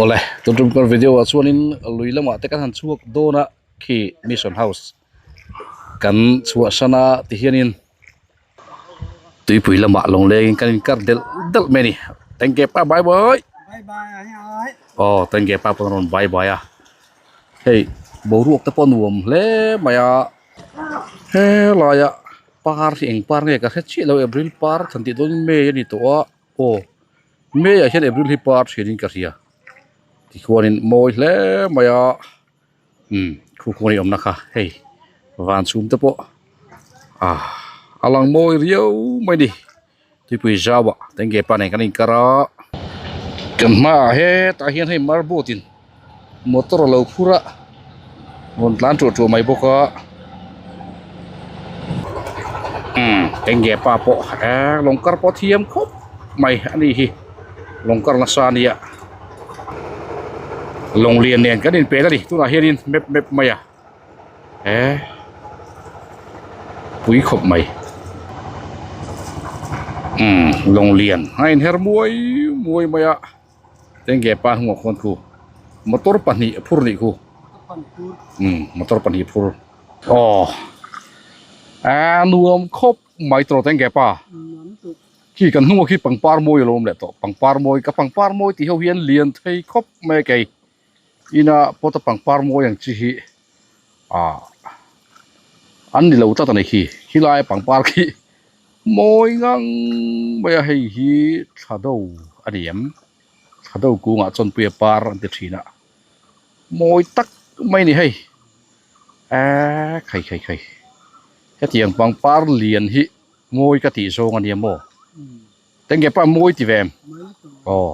Awle tun tum kan video ah chuanin lui lamah te kan han chhuak dawn a khi mission house kan chhuahsan a ti hianin tuipui lamah lawng lengin kan inkar delh delh mai a ni tengge pa bye bye aw tengge pa pawh a rawn bye bye a hei boruak te pawh a nuam hle mai a helai ah par hi eng par nge ka hre chiah lo april par than tih dawn may a ni tawh a aw may ah hian april hi par thin in ka hria tikhuanin mawi hle mai a umm khu khuan a awmna kha hei van chhum te pawh ah a lang mawi riau mai a ni tuipui zau ah tengge pa nen kan inkar a kan hmaah hetah hian hei marboat in motor a lo phur a rawn tlan ṭuah ṭuah mai bawk a umm tengge pa pawh eee lawng kar pawh a thiam khawp mai a ni hi lawng kar nasa a nia lawng lian nen kan inpel a ni tunah hianin map map mai a eee pui khawp mai umm lawng lian a inher muai muai mai a. Tengge pa hnungah khuan khu motor pahnih a phur nih khu umm motor pahnih a phur aw a nuam khawp mai tawh tengge pa khi kan hnungah khi pangpar mawi a lo awm leh tawh pangpar mawi ka pangpar mawi tih ho hian lian thei khawp mai a kei ina pawt a pangpar mawi ang chi hi ah an ni lo tlat a ni khi khilai pangpar khi. Mawi ngang mai a hei hi thla do a ni em thla do kungah chuan puia par an ti thin a mawi tak mai a ni hei eee khai khai khai hetiang pangpar lian hi mawi ka tih zawng a nia maw tengge pa mawi ti ve em aw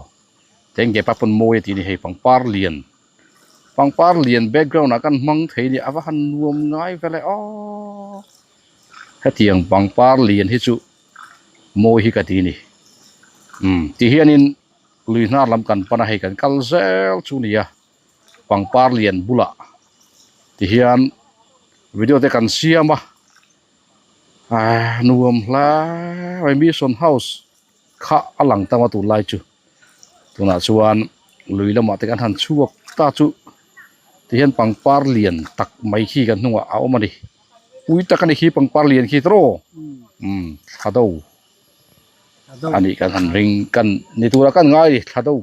tengge pa pawn mawi a tih a ni hei pangpar lian pangpar lian background ah kan hmang thei a ni a va han nuam ngai vel e aww. Hetiang pangpar lian hi chu mawi hi ka ti ni. Umm ti hianin lui hnar lam kan pan a hei kan kal zel chu nia pangpar lian bulah ti hian video te kan siam a ahh nuam hle mai mission house kha a lang tam a tunlai chu tunah chuan lui lamah te kan han chhuak ta chu ti hian pangpar lian tak mai khi kan hnungah a awm a ni. Pui tak a ni khi pangpar lian khi tawh umm thla do a nih kan han ring kan ni tura kan ngai a ni thla do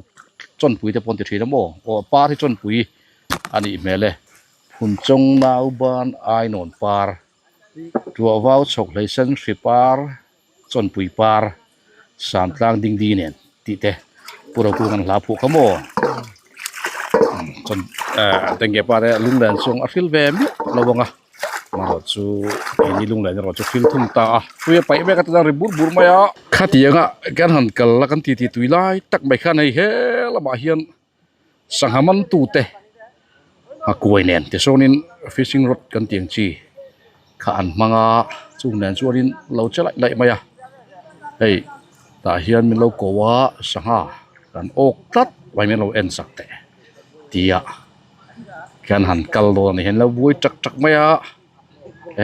chawnpui te pawh an ti thin a maw aw par hi chawnpui a nih hmel e phunchawng nau ban ainawn par tuah vau chhawk hlei sen hri par chawnpui par Santlang dingdi nen tih te Pu Rokunga an hla phuh kha maw chuan eh tengge pa te lunglen chuang a hril ve miah lo ang a amaherawh chu keini lunglen erawh chu hril thung ta a tui a paih vek a chuan ri bur bur mai a. Khatianga kan han kal a kan titi tui lai tak mai khan hei he lamah hian sangha man tute a kuai nen tichuanin fishing rod kan tih ang chi kha an hmang a chung nen chuanin lo che laih laih mai a hei tah hian min lo ko a sangha kan awk tlat mai min lo en sak teh tia khian han kal dawn a ni hian lo buai tak tak mai a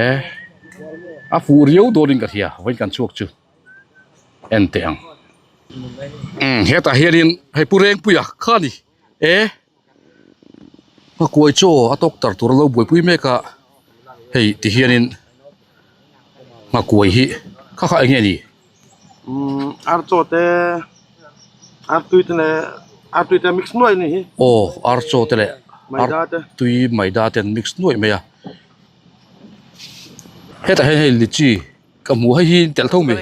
e a fuh riau dawnin ka hria vawiin kan chhuak chu. En teh ang umm hetah hianin hei pu Rengpuia kha a ni e a kuai chaw a tawk tar tur a lo buaipui mek a hei ti hianin nghakuai hi kha kha eng nge ni? Umm ar chaw te ar tui te leh ar tui te a mix nuaih a ni hi. Aw ar chaw te leh ar tui maida te an mix nuaih mai a hetah hian hei lychee. Ka hmu hei hi tel tho mi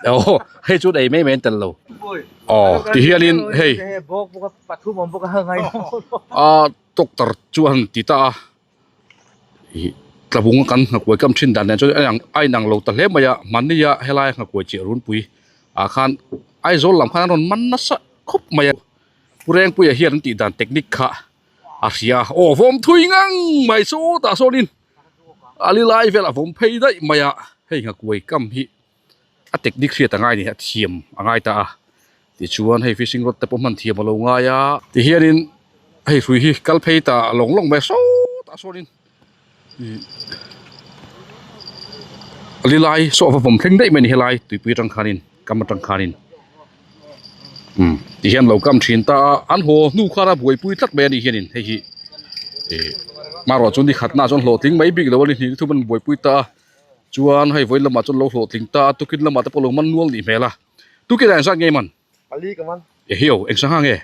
aw hei chu ei mai mai an tel lo aw ti hianin hei a doctor chuan ti ta a ih tlabung kan nghakuai kam thin dan nen chuan a inang a inang lo ta hle mai a mahni a helai nghakuai chiah runpui ah khan Aizawl lam khan an rawn man nasa khawp mai a Pu Rengpuia hian an tih dan technique kha a hria a aw vawm thui ngang mai sawtah sawnin. A li lai vel a vawm phei daih mai a hei nghakuai kam hi a technique hriat a ngai a ni a thiam a ngai ta a tichuan hei fishing rod te pawh hman thiam a lo ngai a tihianin hei hrui hi kal phei ta lawng lawng mai a sawtah sawnin ih a li lai saw a va vawm thleng daih mai a ni helai tuipui atang khanin kam atang khanin. Umm ti hian lo kam thin ta a an haw hnu khan a buaipui tlat mai a ni hianin hei hi ih hmarawh chu ni khatna ah chuan hlawhtling mai bik lo a ni hnih thum an buaipui ta a chuan hei vawi lamah chuan lo hlawhtling ta a tukin lamah te pawh lo man nual nih hmel a tukin ah engzat nge man pali ka man ehiau eng sangha nge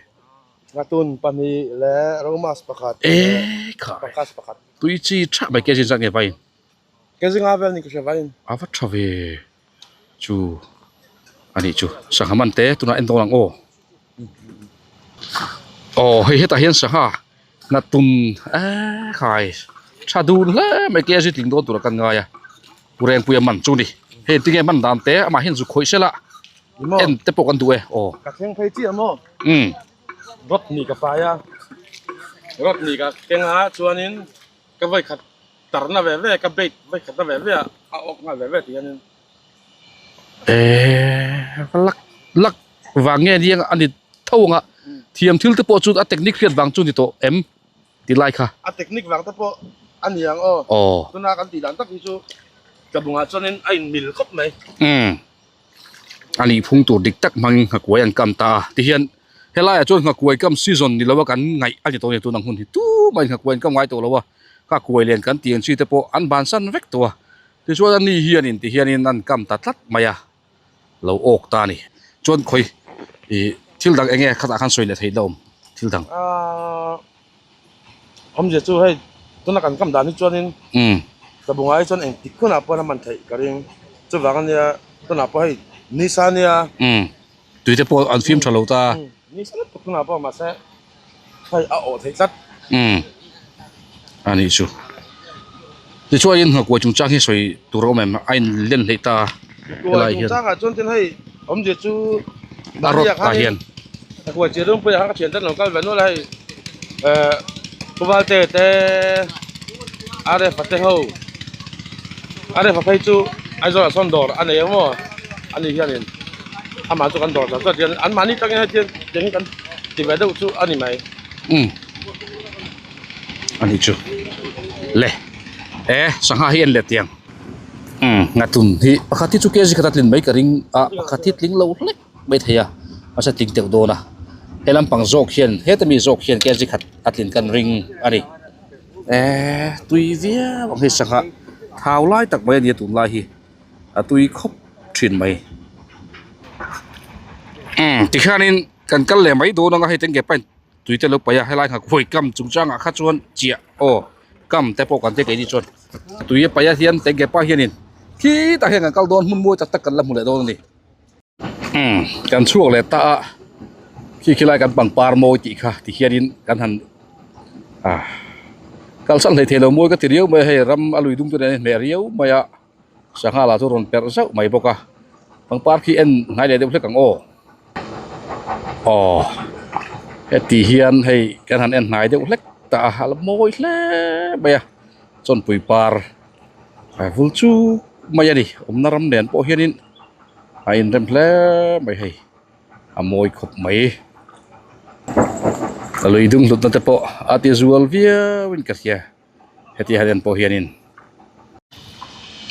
ngatun pahnih leh romas pakhat eh kha pakas pakhat tui chi tha mai kg zat nge vain kg nga vel ni ka hria vain a va tha ve chu anih chu sangha man te tunah en dawn ang aw aw hei hetah hian sangha nghatun eee khai tha dun hle mai kg tling dawn tura kan ngai a pu Rengpuia man chu ni hei tinge man dan te amah hian zu khawih sela en te pawh kan duh e aw ka thleng phei chiah maw umm rod ni ka pai a rod ni ka keng a chuanin ka vawi khat tarna ve ve ka bait vawi khatna ve ve a a awk nghal ve ve tih hianin Eee lak lak vang nge nia a ni tho ang a thiam thil te pawh chu a technique hriat vang chu ni tawh em ti lai kha. A technique vang te pawh a ni ang aw. Aw. Tuna kan tih dan tak hi chu tlabungah chuanin a inmil khawp mai. Umm a nih phung tur dik tak hmangin nghakuai an kam ta a tihian helaiah chuan nghakuai kam season ni lo a kan ngaih a ni tawh a ni tun ang hun hi tumah in nghakuai an kam ngai tawh lo a nghakuai lian kan tih ang chi te pawh an bansan vek tawh a tichuan ani hianin tihianin an kam ta tlat mai a lo awk ta a ni chuan khawi ih thil dang eng nge khatah khan sawi leh theih la awm thil dang. Aaa awmzia chu hei tuna kan kam dan hi chuanin tlabunga hi chuan engtik hunah pawh a man theih ka ring chuvang ania tunah pawh hei nisa ania tui te pawh an fim tha lo ta nisa lutuk tunah pawh mahse hei a awh theih tlat a nih chu tichuanin nghakuai chungchang hi sawi tur a awm em a in len hleih ta helai hian chungchangah chuan tin hei awmzia chu a rawt tah hian nghakuai chi rungpui ah khan ka thian ten lo kal ve nual a hei eh Puvalte te Aref a te ho Aref a phei chu Aizawl ah sawn dawr a nei ang maw ani hianin amah chu kan dawr zat zat hian anmahni tangin hei tiang tiang hi kan ti ve deuh chu a ni mai. Umm ani chu le e sangha hi en let tiang umm ngatun hi pakhat hi chu kg khat a tlin mai ka ring a pakhat hi tling lo hlek mai thei a mahse tling teuh dawn a he lampang zawk hian heta mi zawk hian kg khat a tlin kan ring a ni eee tui viau ang hei sangha thau lai tak mai a nia tunlai hi a tui khawp thin mai umm tikhianin kan kal leh mai dawn ang a hei tenge paint tui te lo paih a helai nghak hawi kam chungchangah kha chuan chiah aw kam te pawh kan ti keini chuan tui a paih a hian tenge pa hianin khitah hian kan kal dawn hmun mawi tak tak kan la hmu leh dawn a ni umm kan chhuak leh ta a khi khi lai kan pangpar mawi tih kha ti hianin kan han ah kalsan hleithei lo mawi ka ti riau mai a hei ram a lui dung te nen a inhmeh riau mai a. Sangha lah chu rawn perh zauh mai bawk a pangpar khi en hnai leh deuh hlek ang aw aw heti hian hei kan han en hnai deuh hlek ta a a la mawi hle mai a chawnpui par a vul chuk mai a ni awmna ram nen pawh hianin a inrem hle mai hei a mawi khawp mai a lui dung hlutna te pawh a ti zual viau in ka hria. Heti hian pawh hianin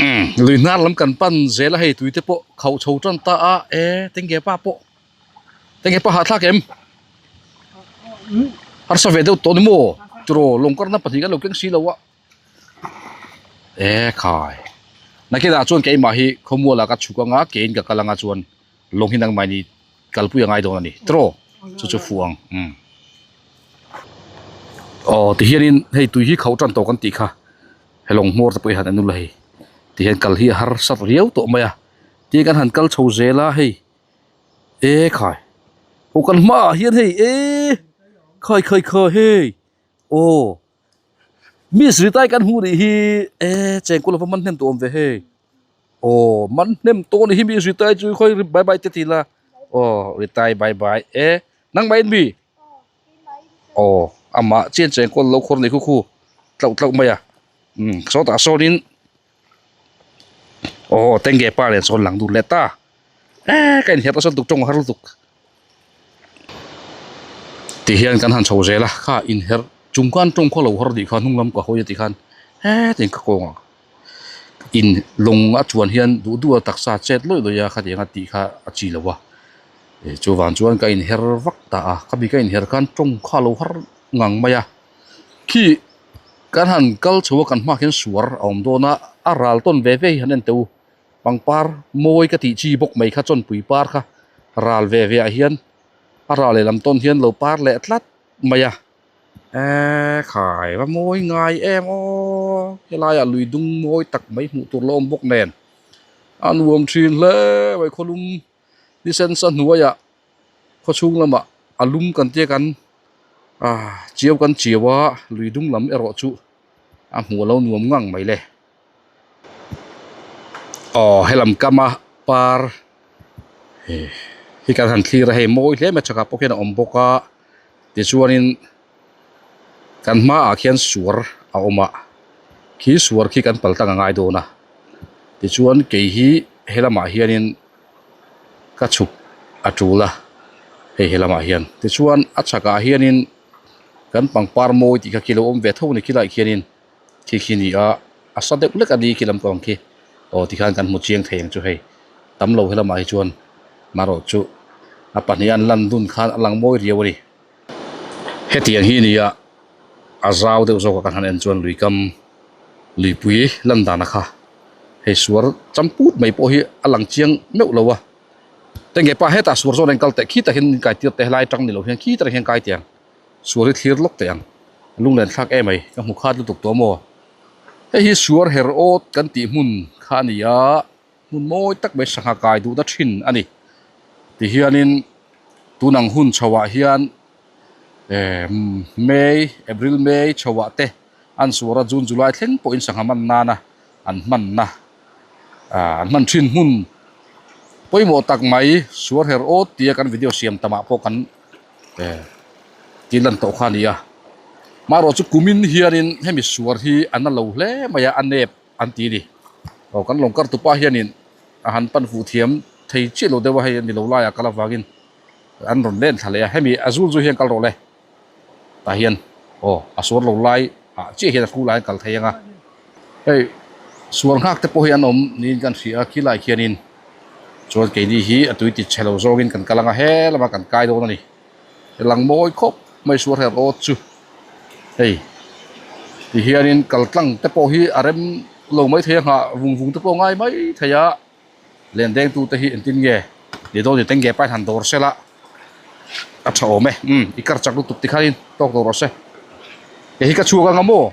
umm lui hnar lam kan pan zel a hei tui te pawh khauh chho tan ta a e tenge pa pawh tenge pa hahthlak em harsa ve deuh tawh ni maw tiraw lawng karna pahnih kan lo keng si lo a e khai nakinah chuan keimah hi khawmual ah ka chhuk anga keiin ka kal anga chuan lawng hi nangmahni kalpui a ngai dawn a ni tiraw chu chu fuh ang umm aw tihianin hei tui hi khauh tan tawh kan tih kha he lawng hmawr te pawh hi han en ula hei tihian kal hi a harsat riau tawh mai a tin kan han kal chho zel a hei e khai aw kan hmaah hian hei e khai khai khai hei aw miss ritai kan hmuh nih hi e chengkawl a va man hnem tawh awm ve hei. Aw man hnem tawh ni hi mi ritai chu khawi bye bye te ti la aw ritai bye bye e nangmah in mi aw amah chian cheng kawl lo khawr ni khu khu tlauh tlauh mai a umm sawtah sawnin aw tenge pa nen sawn lang dun leh ta e ka inherh nasa lutuk tawng a har lutuk ti hian kan han chho zel a kha inherh chung khan tawng khaw lo har tih kha hnung lam ka hawi a tih khan hetin ka kawng ang. In lawng a chuan hian duh duh a taksa chet lawih lawih a khatiang a tih kha a chi lo a. Chuvang chuan ka inher vak ta a, khami ka inher khan tawng kha a lo har ngang mai a, khi kan han kal chho a kan hmaah khian suar a awm dawn a, a ral tawn ve ve hi han en teh u, pangpar mawi ka tih chi bawk mai kha chawnpui par kha ral ve ve ah hian a ral lehlam tawn hian lo par leh tlat mai a. Eee khai va mawi ngai em aw helaiah lui dung mawi tak mai hmuh tur la awm bawk nen a nuam thin hle mai khawlum ni sen sa hnuaiah khawchhung lamah a lum kan tia kan ah chiau kan chiau a lui dung lam erawh chu a hmuh alo nuam ngang mai le aw helam kama par hi kan han thlir a hei mawi hle mai chhakah pawh khian a awm bawk a. Tichuanin kan hmaah khian suar a awm a, khi suar khi kan pal tlang a ngai dawn a, tichuan kei hi he lamah hianin ka chhuk a tul a, hei he lamah hian tichuan a chhakah hianin kan pangpar mawi tih kha khi lo awm ve tho a ni khilaiah khianin khi khi ni a, a sa deuh lek a ni khi lam pang khi aw tikhan kan hmu chiang thei ang chu hei tam lo helamah hi chuan marawh chu a pahnih an lan dun khan a lang mawi riau a ni hetiang hi nia a zau deuh zawk a kan han en chuan lui kam luipui lan dan a kha hei suar champut mai pawh hi a lang chiang meuh lo a tenge pa hetah suar zawn a in kal teh khi tak hian in kai tir teh helai atang ni lo hian khi tak hian kai teh ang. Suar hi thlir lawk teh ang. A lunglen thlak em mai. Ka hmu khat lutuk tawh maw. Hei hi suar her awt kan tih hmun kha a ni a, hmun mawi tak mai sangha kai duhna thin a ni. Tihianin tun ang hun chhoah hian eh May, April, May chhoah te an suar a, June, July thleng pawhin sangha man nana an hmanna ah an hman thin hmun pawimawh tak mai suar her awt tia kan video siam tamah pawh kan eh tih lan tawh kha a ni a marawh chu kumin hianin hemi suar hi a na lo hle mai a a nep an ti a ni aw kan lawng kar tupa hianin a han pan fuh thiam thei chiah lo deuh a hei a ni lo laiah kal avangin an rawn len thla leh a hemi a zul chu hian kal rawh le tah hian aw a suar lo lai ah chiah hian a hru lai an kal thei ang a hei suar nghak te pawh hi an awm niin kan hria a khilai khianin chuan keini hi a tui ti chhe lo zawngin kan kal ang a he lama kan kai dawn a ni lang mawi khawp mai suar her awt chu hei ti hianin kal tlang te pawh hi a rem lo mai thei a nghah vung vung te pawh a ngai mai thei a. Len deng tu te hi engtin nge ni dawn ni tenge pain han dawr sela a tha awm e umm i kar chak lutuk tikhanin tawk dawr rawh se kei hi ka chhuak anga maw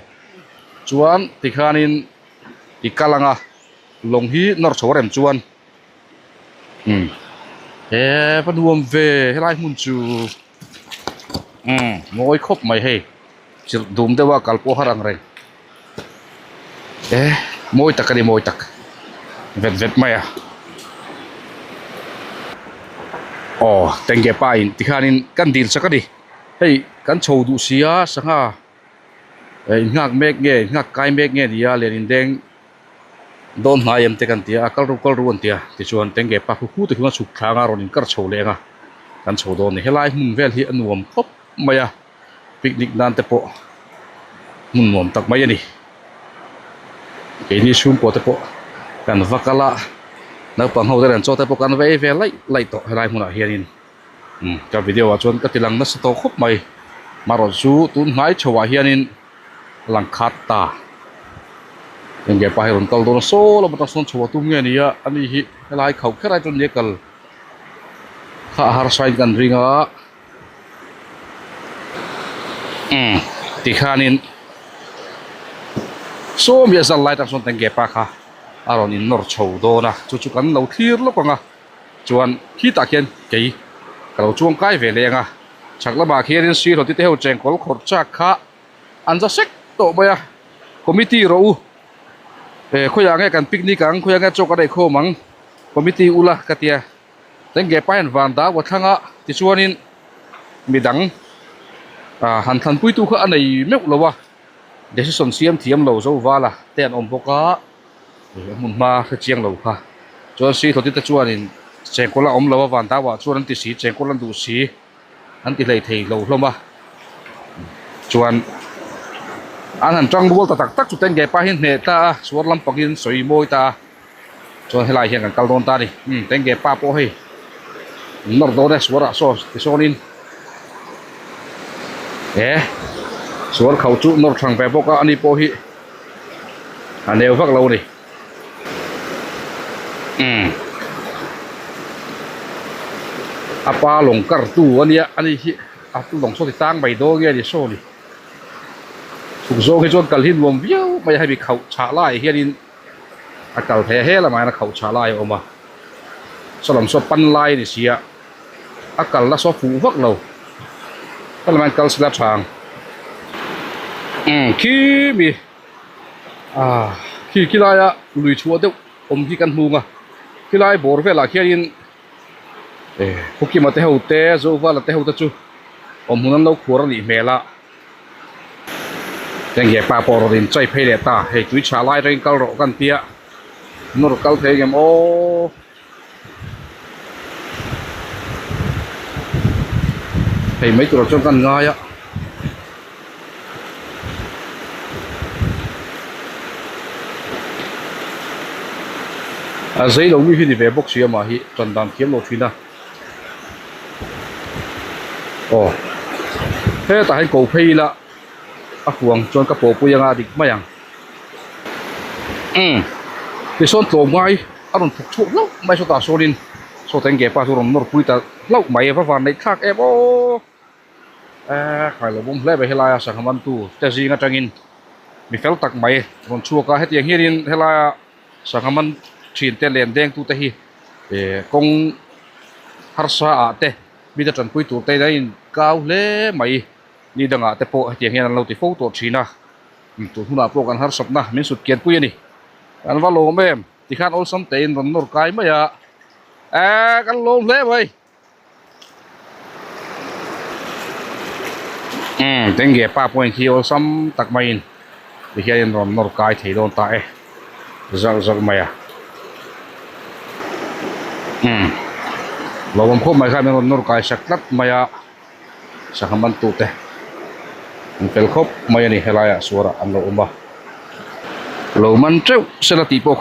chuan tikhanin i kal anga lawng hi nawr chho a rem chuan umm he va nuam ve helai hmun chu umm mawi khawp mai hei chirh dum deuh a kal pawh har ang reng. E mawi tak a ni mawi tak vet vet mai a aw tenge pa in tikhanin kan dil chak a ni hei kan chho duh si a sangha eh in nghak mek nge in nghak kai mek nge ni a lian in deng dawn hnai em te kan ti a kal ru kal ru an ti a tichuan tenge pa khu khu te khian a chhuk thlang a rawn in kar chho leh ang a kan chho dawn a ni helai hmun vel hi a nuam khawp mai a. Picnic nan te pawh hmun nuam tak mai a ni keini chhungkaw te pawh kan va kal a naupang ho te nen chaw te pawh kan va ei ve laih laih tawh helai hmunah hianin umm ka video ah chuan ka ti lang nasa tawh khawp mai marawh chu tun hnai chho ah hianin a lang khat ta enge pa hi rawn kal dawn a saw lam atang sawn chho a tum nge nia ani hi helai khauh kher ai chuan nia kal kha a harsa in kan ring a. Umm tikhanin sawm hi a zal lai tang sawn tenge pa kha a rawn in nawr chho dawn a chu chu kan lo thlir lawk ang a chuan khitah khian kei ka lo chuang kai ve leh ang a chhak lamah khianin sir hoti te ho chengkawl khawrh chak kha an za sek tawh mai a committee rawh u eh khawiah nge kan picnic ang khawiah nge chaw kan ei khawm ang committee ula ka tia. Tenge pa hian van dau a thlang a tichuanin midang ah han thlanpuitu kha a nei meuh lo a decision siam thiam lo zo vala te an awm bawk a a hmun hma hre chiang lo kha chuan si hlawti te chuanin chengkawl a awm lo a van dau ah chuan an ti si chengkawl an duh si an ti hlei thei lo hlawm a chuan an han tang rual ta tak tak chu tenge pa hi hneh ta a suar lampangin sawi mawi ta a. Chuan helai hian kan kal dawn ta a ni. Umm tenge pa pawh hei Nawr dawn e suarah saw tisawnin he suar kho chu nawr thang ve bawk a ani pawh hi a neu vak lo a ni umm a pa lawng kar tu a nia ani hi a lawng saw ti tang mai dawn nge ni saw ni chhuk zawng hi chuan kal hi nuam viau mai a hemi khauh chhah laiah hianin. A kal thei a he lamah hian a khauh chhah lai a awm a saw lam saw pan lai a ni si a a kalna saw fuh vak lo he lamah hian kal sila tha ang umm khi mi ah khi khi laia lui chhuah deuh awm hi kan hmung a khilai bawr velah khianin eh Khawkima te ho te Zovala te ho te chu awm hmun an lo khuar a nih hmel a. Tengge pa pawh rawn in chai phei leh ta hei tui chhah lai reng kal rawh kan tia nawr kal thei ngem aw hei mai turah chuan kan ngai a a zei lo mi hi ni ve bawk si amah hi tan dan thiam lo thin a. Aw hetah hian ko phei ila a huang chuan ka pawhpui anga dik mai ang umm tisawn tlawm ngai a rawn thawk chhuak hlauh mai sawtah sawnin saw tengge pa chu a rawn nawr pui ta hlauh mai va van neih thlak em aw. Eee khai lo bawm hle mai helaia sangha mantu te zing atangin mi fel tak mai rawn chhuak a hetiang hianin helaia sangha man thin te len deng tute hi eh kawng harsa ah te mite tanpui tur te in a in kau hle mai ni dangah te pawh hetiang hian an lo ti fo tawh thin a tun hunah pawh kan harsatna min sut kian pui a ni kan va lawm em tikhan awlsam tein rawn nawr kai mai a eee kan lawm hle mai. Umm tengge pa pawhin khi awlsam tak maiin tihianin rawn nawr kai thei dawn ta e zalh zalh mai a umm lawmawm khawp mai khan min rawn nawr kai sak tlat mai a sangha man tute an fel khawp mai a ni helaiah suarah an lo awm a lo man teuh sela tih pawh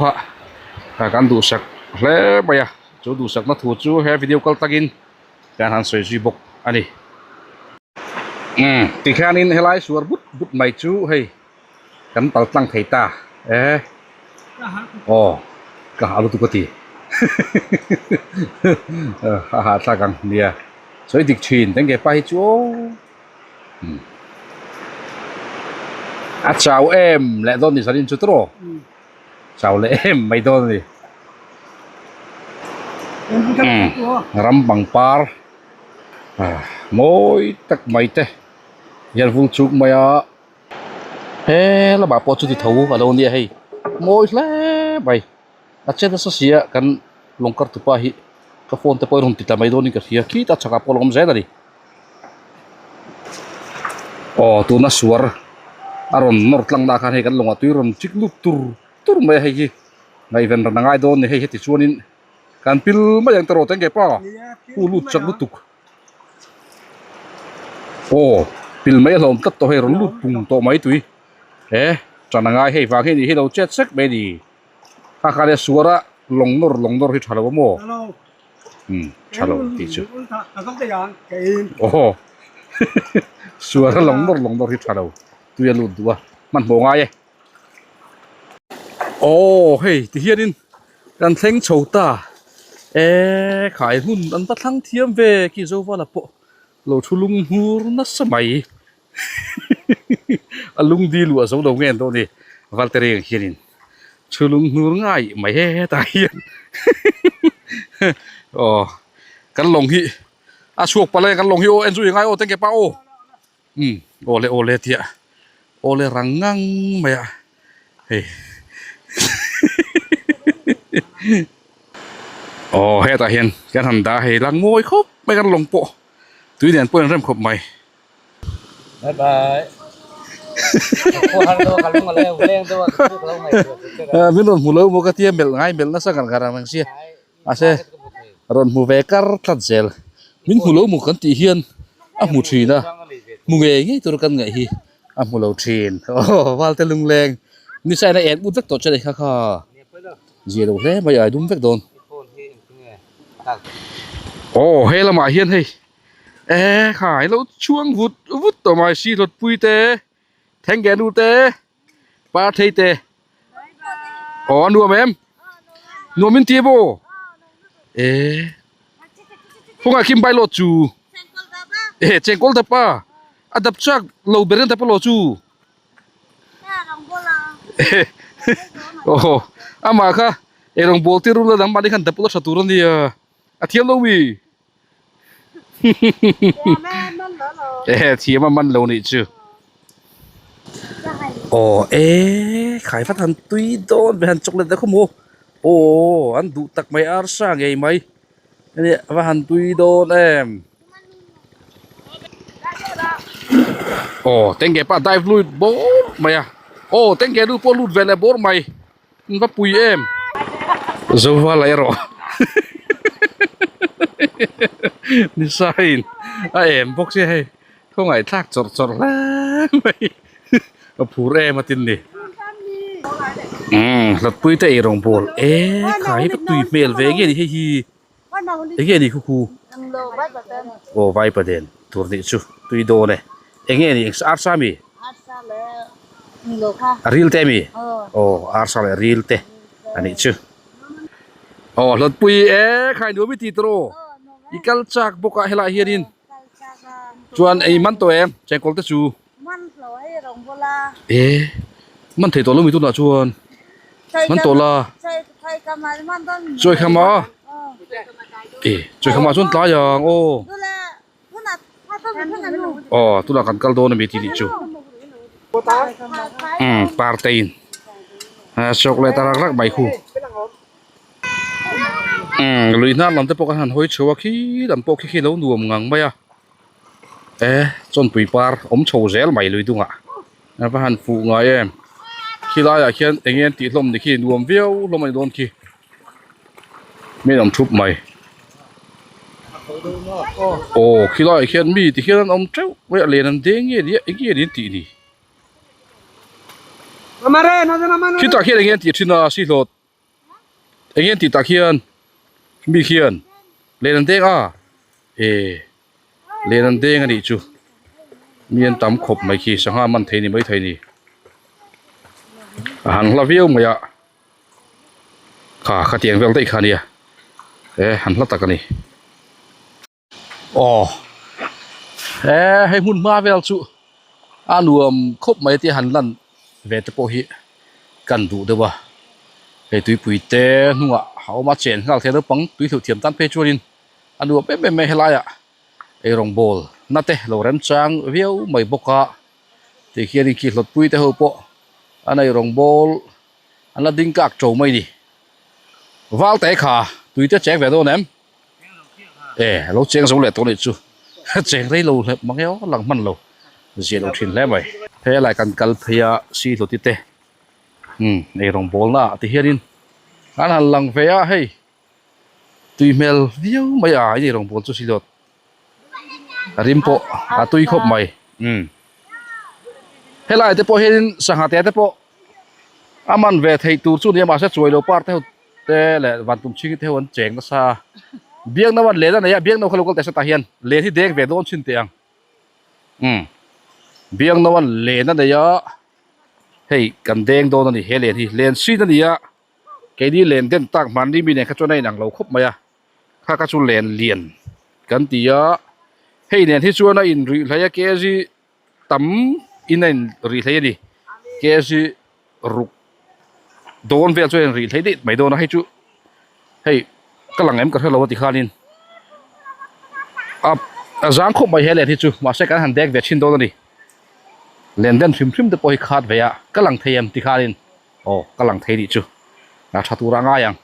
kha kan duhsak hle mai a. Chu duhsakna thu chu he video kal takin kan han sawi zui bawk a ni. Umm tikhianin helai suar but but mai chu hei kan pal tlang thei ta e aw ka hah lutuk a ti a hahthlak ang nia sawi dik thin tengge pa hi chu aw umm a chau em leh dawn ni zanin chu tawh Chau leh em mai dawn a ni. Umm ram pangpar ah mawi tak mai te hian vul chuk mai a he lamah pawh chuti tho a lo nia hei mawi hle mai a che nasa si a kan lawng kar tupa hi ka phone te pawh a rawn ti tla mai dawnin ka hria khitah chhakah pawh a lo awm zel a ni. Aw tuna suar a rawn nawr tlang na khan hei kan lawngah tui rawn chik lut tur tur mai a hei hi ngaihven ran a ngai dawn a ni hei heti chuanin kan pil mai ang tawh tengge pa hu lut chak lutuk aw pil mai a hlawm tlat tawh hei rawn lut pung tawh mai tui he tan a ngai hei vang hi a nih hi lo chet sek mai a ni kha khan e suara lawng nawr lawng nawr hi tha lo a maw. Umm tha lo tih chu aw suara lawng nawr lawng nawr hi tha lo tui a lut duh a hmanhmawh ngai e aw hei ti hianin kan thleng chho ta e khai hun an va thlang thiam ve khi zovala pawh lo thu lung hmur nasa mai a lung dil luah zo lo nge an dawn ni Valtereng hianin Chu lung hnur ngai mai he hetah hian aw kan lawng hi a chhuak palh a kan lawng hi aw en chu i ngai aw tengke pa aw umm aw le aw le tia aw le rang ngang mai a hei aw hetah hian kan han dah hei lang mawi khawp mai kan lawng pawh tui nen pawh in rem khawp mai. Bye bye. Min rawn hmu lo maw ka tia melh ngai melh nasa ngar ngar ang reng sia mahse rawn hmu ve kar tlat zel min hmu lo maw kan tih hian a hmu thin a hmu ngei ngei tur kan ngaih hi a hmu lo thin aw valte lungleng ni sain a en ut vek tawh che kha kha zia lo hle mai a dum vek dawn. Aw he lamah hian hei eh khai lo chhuang vut vut tawh mai si hlawt pui te thengge nu te par thei te aw a nuam em nuam in ti maw eh khawngaih khi mobile aw chu eh chengkawl dap a a dap chak lo ber in dap a law chu. Aw amah kha eirawng bawl tir rul a dang mahni khan dap ula tha tur a nia a thiam lo mi ehe thiam a man lo nih chu aw e khai vat han tui dawn ve han chocolate te khaw maw aw an duh tak mai arsa ngei mai. Hei a va han tui dawn em aw tengge pa dive lut bawr mai a aw tengge nu pawh lut ve leh bawr mai an va pui em zova la erawh nisa in a em bawk sia hei khawngaih thlak chawrh chawrh hle mai a phur em a tin ni umm hlawtpui te eirawng bawl e khai hi va tui hmel ve nge ni hei hi enge ni khu khu aw vaipa den tur nih chu tui dawn e enge ni arsa mi a ril te ami aw arsa leh ril te a nih chu aw hlawtpui e khai nuam i ti tawh i kal chak bawk a helaiah hianin chuan ei man tawh em chengkawl te chu. E man thei tawh lo mi tunah chuan man tawh la chawi khama e chawi khama chuan tlai ang aw aw tunah kan kal dawn a mi tih nih chu umm partein chocolate a rak rak mai khu umm lui hnar lam te pawh kan han hawi chho a khi lam pawh khi khi lo nuam ngang mai a. E chawnpui par awm chho zel mai lui dungah a va han fuh ngai em khilaiah khian eng nge an tih hlawm ni khi nuam viau hlawm a ni dawn khi mi an awm thup mai aw khilaiah khian mi ti hian an awm teuh mai a len an deng nge nia eng nge ni an tih ni khitah khian eng nge an tih thin a sihlawt. Eng nge tih tak hian mi khian len an deng a e len an deng a nih chu mi an tam khawp mai khi sangha man thei ni maithei ni a han hla viau mai a kha khatiang vel daih kha a nia e han hla tak a ni. Aw he hei hmun hma vel chu a nuam khawp mai tia han lan ve te pawh hi kan duh deuh a hei tuipui te hnungah a awm a chen nghal thei naupang tui hluh thiam tan phei chuanin a nuam em em mai helaiah eirawng bawl na te lo remchang viau mai bawk a tikhian in khi hlawtpui te ho pawh an eirawng bawl an la ding kak to mai a ni val te kha tui te cheng ve dawn em. E lo cheng zo leh tawh anih chu cheng rei lo hlep mang eo lang hman lo zia lo thin hle mai helai kan kal phei a si hlawti te umm eirawng bawl na ah ti hianin an han lang ve a hei tui hmel viau mai a in eirawng bawl chu si hlawt a rim pawh a tui khawp mai umm helai te pawh hianin sangha te te pawh a man ve theih tur chu nia mahse chuai lo par te ho te leh van tum chhing te ho an cheng nasa a biak no an len a nei a biak no kha lo kal teh satah hian len hi deng ve dawn chhin teh ang umm biak no an len a nei a hei kan deng dawn a ni he len hi len sin a ni a keini len den tak mahni mi nen kha chuan a inang lo khawp mai a kha kha chu len lian kan ti a hei nen hi chuan a inrih hlei a kg tam in a in rih hlei a ni kg ruk dawn vel chu a in rih hlei daih mai dawn a hei chu hei ka lang em ka hrelo a ti khanin a a zang khawp mai he len hi chu mahse kan han dek ve thin dawn a ni len den hrim hrim te pawh hi khat ve a ka lang thei em ti khanin aw ka lang thei nih chu a tha tur a ngai ang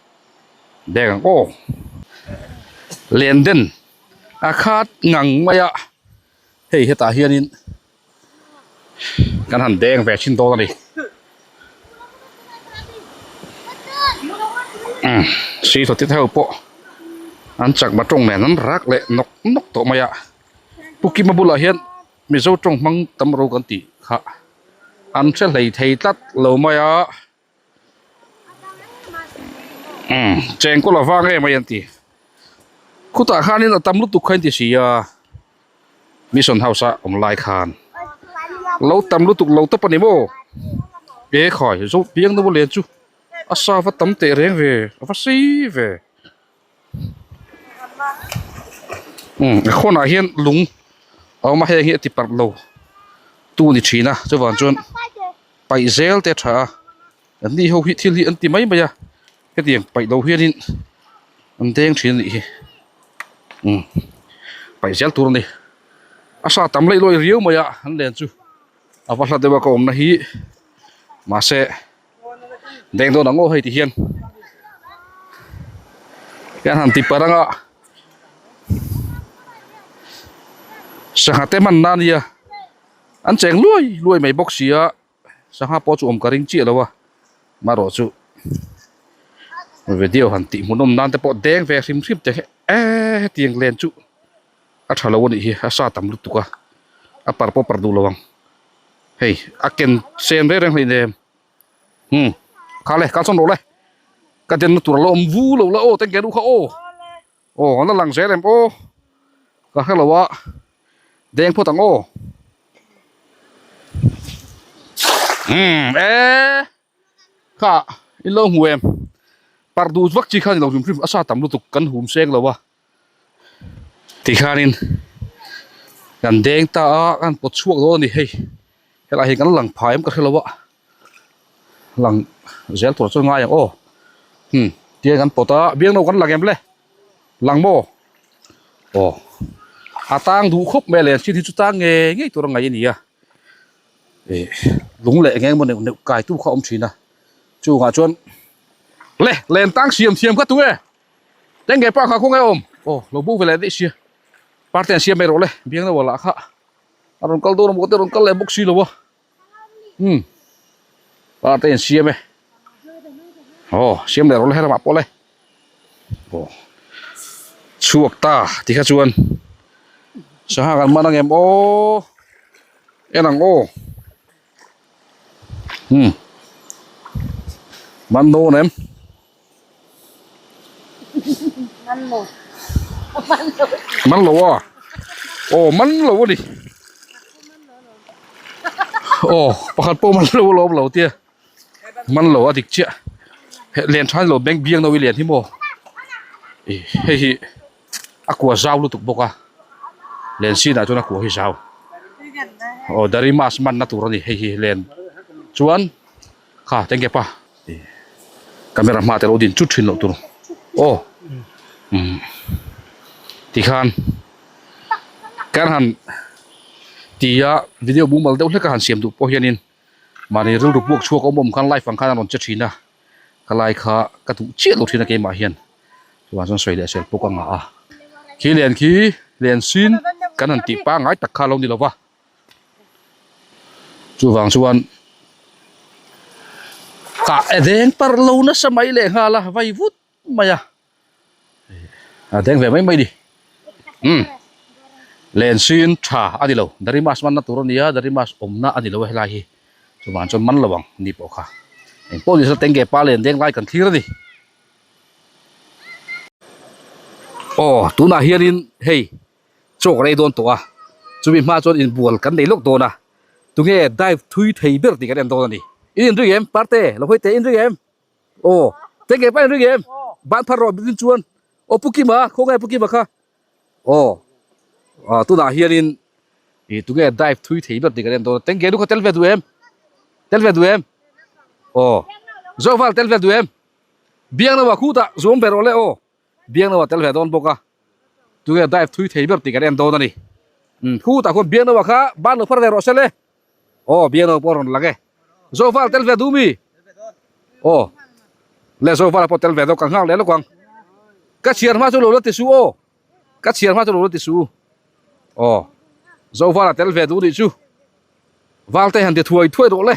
dek ang aw len den a khat ngang mai a. Hei hetah hianin kan han deng ve thin dawn a ni. Umm si tawh te ho pawh an chakma tawng nen an rak leh nawk nawk tawh mai a. Pu Kima bulah hian Mizo tawng hmang tam ro kan tih kha an hre hlei thei tlat lo mai a. Umm chengkawl a vang em mai an ti. Khutah khanin a tam lutuk kha in ti si a mission house a awm lai khan lo tam lutuk lo tawp a ni maw e khai zo piang deuh a len chu a sa va tam teh reng ve a va sei ve umm a khawnah hian lung a awm a heng hi a ti parh lo tu ni thin a chuvang chuan paih zel te a tha a an ni ho hi thil hi an ti mai mai a hetiang paih lo hianin an deng thin a nih hi umm paih zel tur a ni a sa tam laih lawi riau mai a an len chu a va hla deuh a ka awmna hi mahse deng dawn ang aw hei ti hian hian han ti parh anga sangha te hman na ania an cheng luai luai mai bawk si a. Sangha pawh chu awm ka ring chiah lo a, marawh chu video han tih hmunawm nan te pawh deng ve hrim hrim te eee hetiang len chu a tha lo a nih hi a sa tam lutuk a, a par pawh par duh lo ang hei a ken sen reng reng hleinem umm kha le kal sawn rawh le ka denna tur a lo awm vu lo la aw tengke duh kha aw. Aw an la lang zel em aw ka hre lo a deng phawt ang aw umm e kha in lo hmu em parh duh vak chi kha ni lo hrim hrim a sa tam lutuk kan hum seng lo a tikhanin kan deng ta a kan pawt chhuak dawn a ni hei helai hi kan lang phah em ka hre lo a. Lang zel tur chu ngai ang aw hmm tiang kan pawt a biangno kan lang em le lang maw aw a tang duh khawp mai a len chin hi chu tang ngei ngei tur a ngaih a ni a ih lung leh eng emaw neuh neuh kai tu kha a awm thin a chungah chuan le len tang siam thiam kha tu e tengge pa kha khawnge awm aw lo bo ve leh daih sia parte an siam mai rawh le biangno lah kha a rawn kal dawn a maw te a rawn kal leh bawk si lo a. Umm par te in siam e aw siam leh rawh le helamah pawh le aw chhuak ta tikha chuan sangha kan man angem aw en ang aw umm man dawn em. Man lo a aw man lo a ni aw pakhat pawh man lo alawm lo tia man lo a dik chiah len tha lo bank biang no i lian hi maw ih hei hi a kua zau lutuk bawk a len sin ah chuan a kua hi zau aw dari mas man na tur a ni hei hi len chuan. Kha tengge pa camera hma te lo din chut thin loh tur aw umm tikhan kan han tia video mumal deuh hlek a han siam duh pawh hianin mahni rilru puak chhuak awm awm khan live ang khan a rawn che thin a ka lai kha ka duh chiah lo thin a keimah hian chuvang chuan sawi leh sel pawh ka ngah a khi len khi len sin kan han tih pangngai tak kha a lo ni lova. Chuvang chuan kah e deng parh lo nasa mai leh nghal a vai vut mai a a deng ve mai mai ni umm len sin tha a ni lo darimas manna tur a nia darimas awmna a ni lo a helai hi chuvang chuan man lo ang ni pawh kha engpawh ni se tengge pa len deng lai kan thlir a ni. Aw tunah hianin hei. Chaw ka rei dawn tawh a, chumi hma chuan inbual kan nei lawk dawn a, tunge dive thui thei ber tih kan en dawn a ni. In inring em? Parte, lo hawi teh, inring em? Aw, tenge pa inring em? Ban phar rawh din chuan, aw Pu Kima, khawngaih Pu Kima kha. Aw, ah tunah hianin ih tunge dive thui thei ber tih kan en dawn a, tenge nu kha tel ve duh em? Tel ve duh em? Aw, Zoval tel ve duh em? Biangno ah khutah zuam ve rawh le aw. Biangno a tel ve dawn bawk a, tunge dive thui thei ber tih kan en dawn a ni. Umm khutah khuan Biangno kha ban lo phar ve rawh se le. Aw Biangno pawh a rawn lang e. Zoval tel ve duh mi? Aw le Zovala pawh tel ve dawn ka nghak leh lawk ang. Ka chhiar hma chu lo la ti suh aw. Ka chhiar hma chu lo la ti suh. Aw Zovala tel ve duh nih chu. Valte han ti thuai thuai rawh le.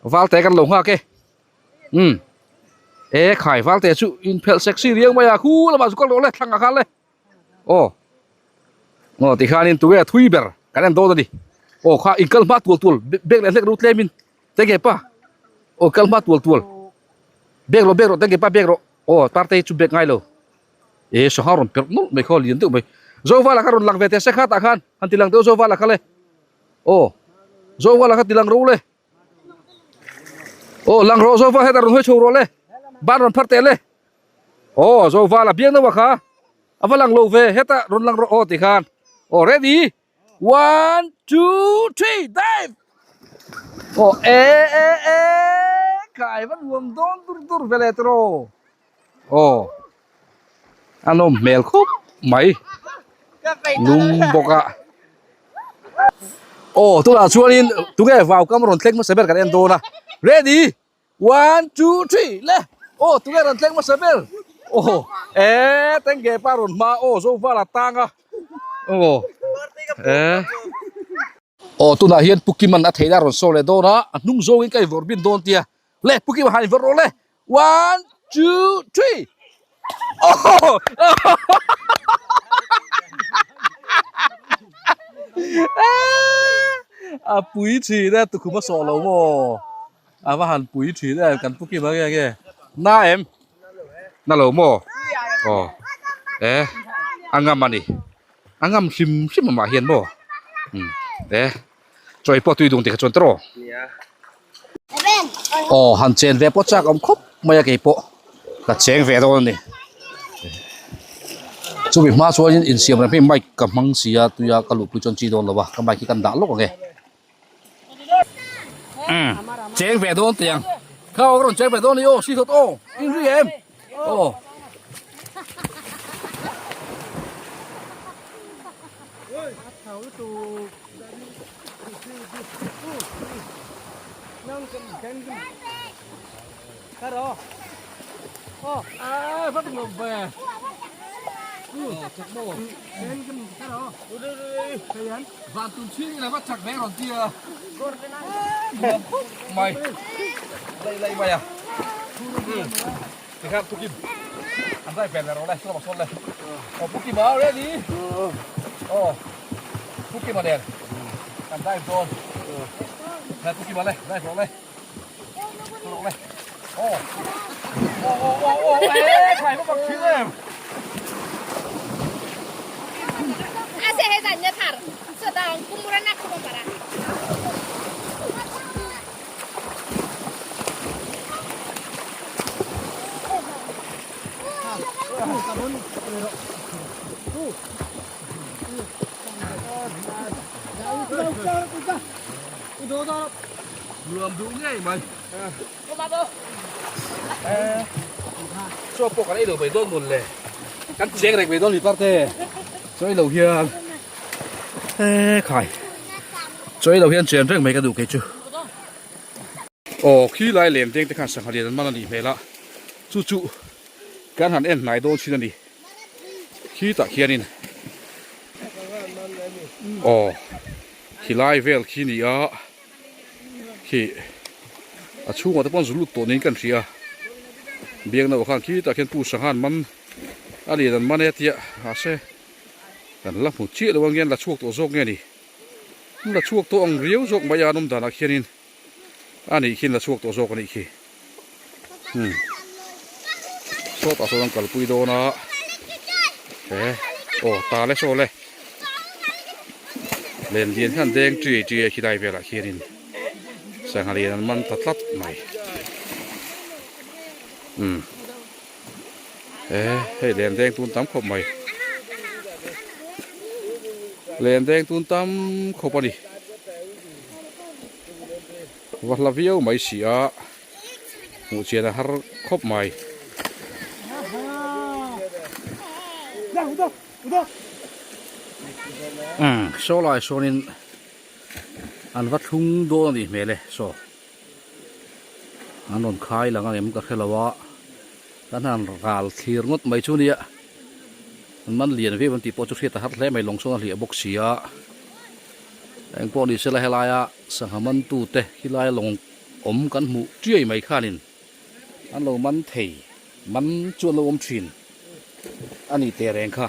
Valte kan lo nghak e. Umm e khai valte chu in phelh sexy riau mai a khu lamah chu kal rawh le thlang ah khan le aw aw tikhanin tunge thui ber kan en dawn a ni aw kha in kal hma tual tual bag leh hlek ro tlem in tenge pa aw kal hma tual tual bag rawh bag rawh tenge pa bag rawh aw parte chu bag ngai lo. E sangha rawn perh nawlh mai khaw lian deuh mai. Zovala kha rawn lang ve teh se kha tah khan han ti lang deuh Zovala kha le. Aw Zovala kha ti lang ro le. Aw lang rawh Zovala hetah rawn hawi chho rawh le. Ban rawn phar teh le. Aw Zovala biang deuh a kha a va lang lo ve hetah rawn lang rawh aw ti khan. Aw ready one two three dive. Aw e e e kai va nuam dawn dur dur ve le tiraw. Aw a nawm hmel khawp mai lum bawk a aw tunah chuanin tunge vau kam rawn thleng hmasa ber kan en dawn a ready one two three le aw tunge rawn thleng hmasa ber aw e tengge pa rawn hma aw zovala tang a aw e. Aw tunah hian Pu Kiman a theihna a rawn sawi leh dawn a, a hnung zawngin ka invawrh bin dawn tia. Le Pu Kima han invawrh rawh le. One, two, three. Aw! A pui thin e, tukhum a sawh lo maw? A va han pui thin em kan Pu Kima nge nge. Na em? Na lo maw? Aw. E, a ngam a ni. A ngam hrim hrim amah hian maw umm e chawi pawh tui dung tikha chuan tawh aw han chen ve pawh chak awm khawp mai a keipawh ka cheng ve dawn a ni chumi hma chuanin insiam reng hi mic ka hmang si a tuia ka luhpui chuan chi dawn lo a ka mic hi kan dah lawk ang e umm cheng ve dawn teh ang kha aw ka rawn cheng ve dawn a ni aw si thawt aw inri em aw. Tikhan Pu Kim an zai vel leh rawh le saw sawn le aw Pu Kim a ready aw Pu Kim a nen kan dive dawn le Pu Kim a le dive rawh le rawh le aw aw aw aw aw e khai va bak thin em. Nuam duh ngei mai. Chaw pawh kan ei lo mai dawn mawn le. Kan cheng reng mai dawn ni parte. Chaw ei lo hian. E khai. Chaw ei lo hian chen reng mai ka duh kei chu. Aw khi lai lem deng te khan sangha lian an man a nih hmel a, chu chu kan han en hnai dawn thin a ni. Khi tah khianin aw khi lai vel khi ni a, khi a chhungah te pawh an zu lut tawh niin kan hria. Biakna aw khan khi tah khian pu sangha an man a lian an man e tia mahse kan la hmu chiah lo ang hian la chhuak tawh zawk nge ni. La chhuak tawh ang riau zawk mai a an awm danah khianin a nih khian la chhuak tawh zawk a nih khi. Hmm. Sawtah sawn an kalpui dawn a. He aw ta le saw le. Len lian hian deng triai triai khi lai velah khianin sangha lian an man ta tlat mai. Hmm. He hei len deng tun tam khawp mai. Len deng tun tam khawp a ni. Va hla viau mai si a, hmuh chian a har khawp mai. Umm saw lai sawnin an va thlung dawn a nih hmel e saw. An rawn khai lang ang em ka hre lo a, kan han ral thlir ngawt mai chu nia. An man lian viau an tih pawh chu hriat a har hle mai, lawng sawn a hliah bawk si a. Eng pawh ni sela helaia sangha mantute khilai lawng awm kan hmuh chiai mai khanin an lo man thei, man chu an lo awm thin a ni teh reng kha.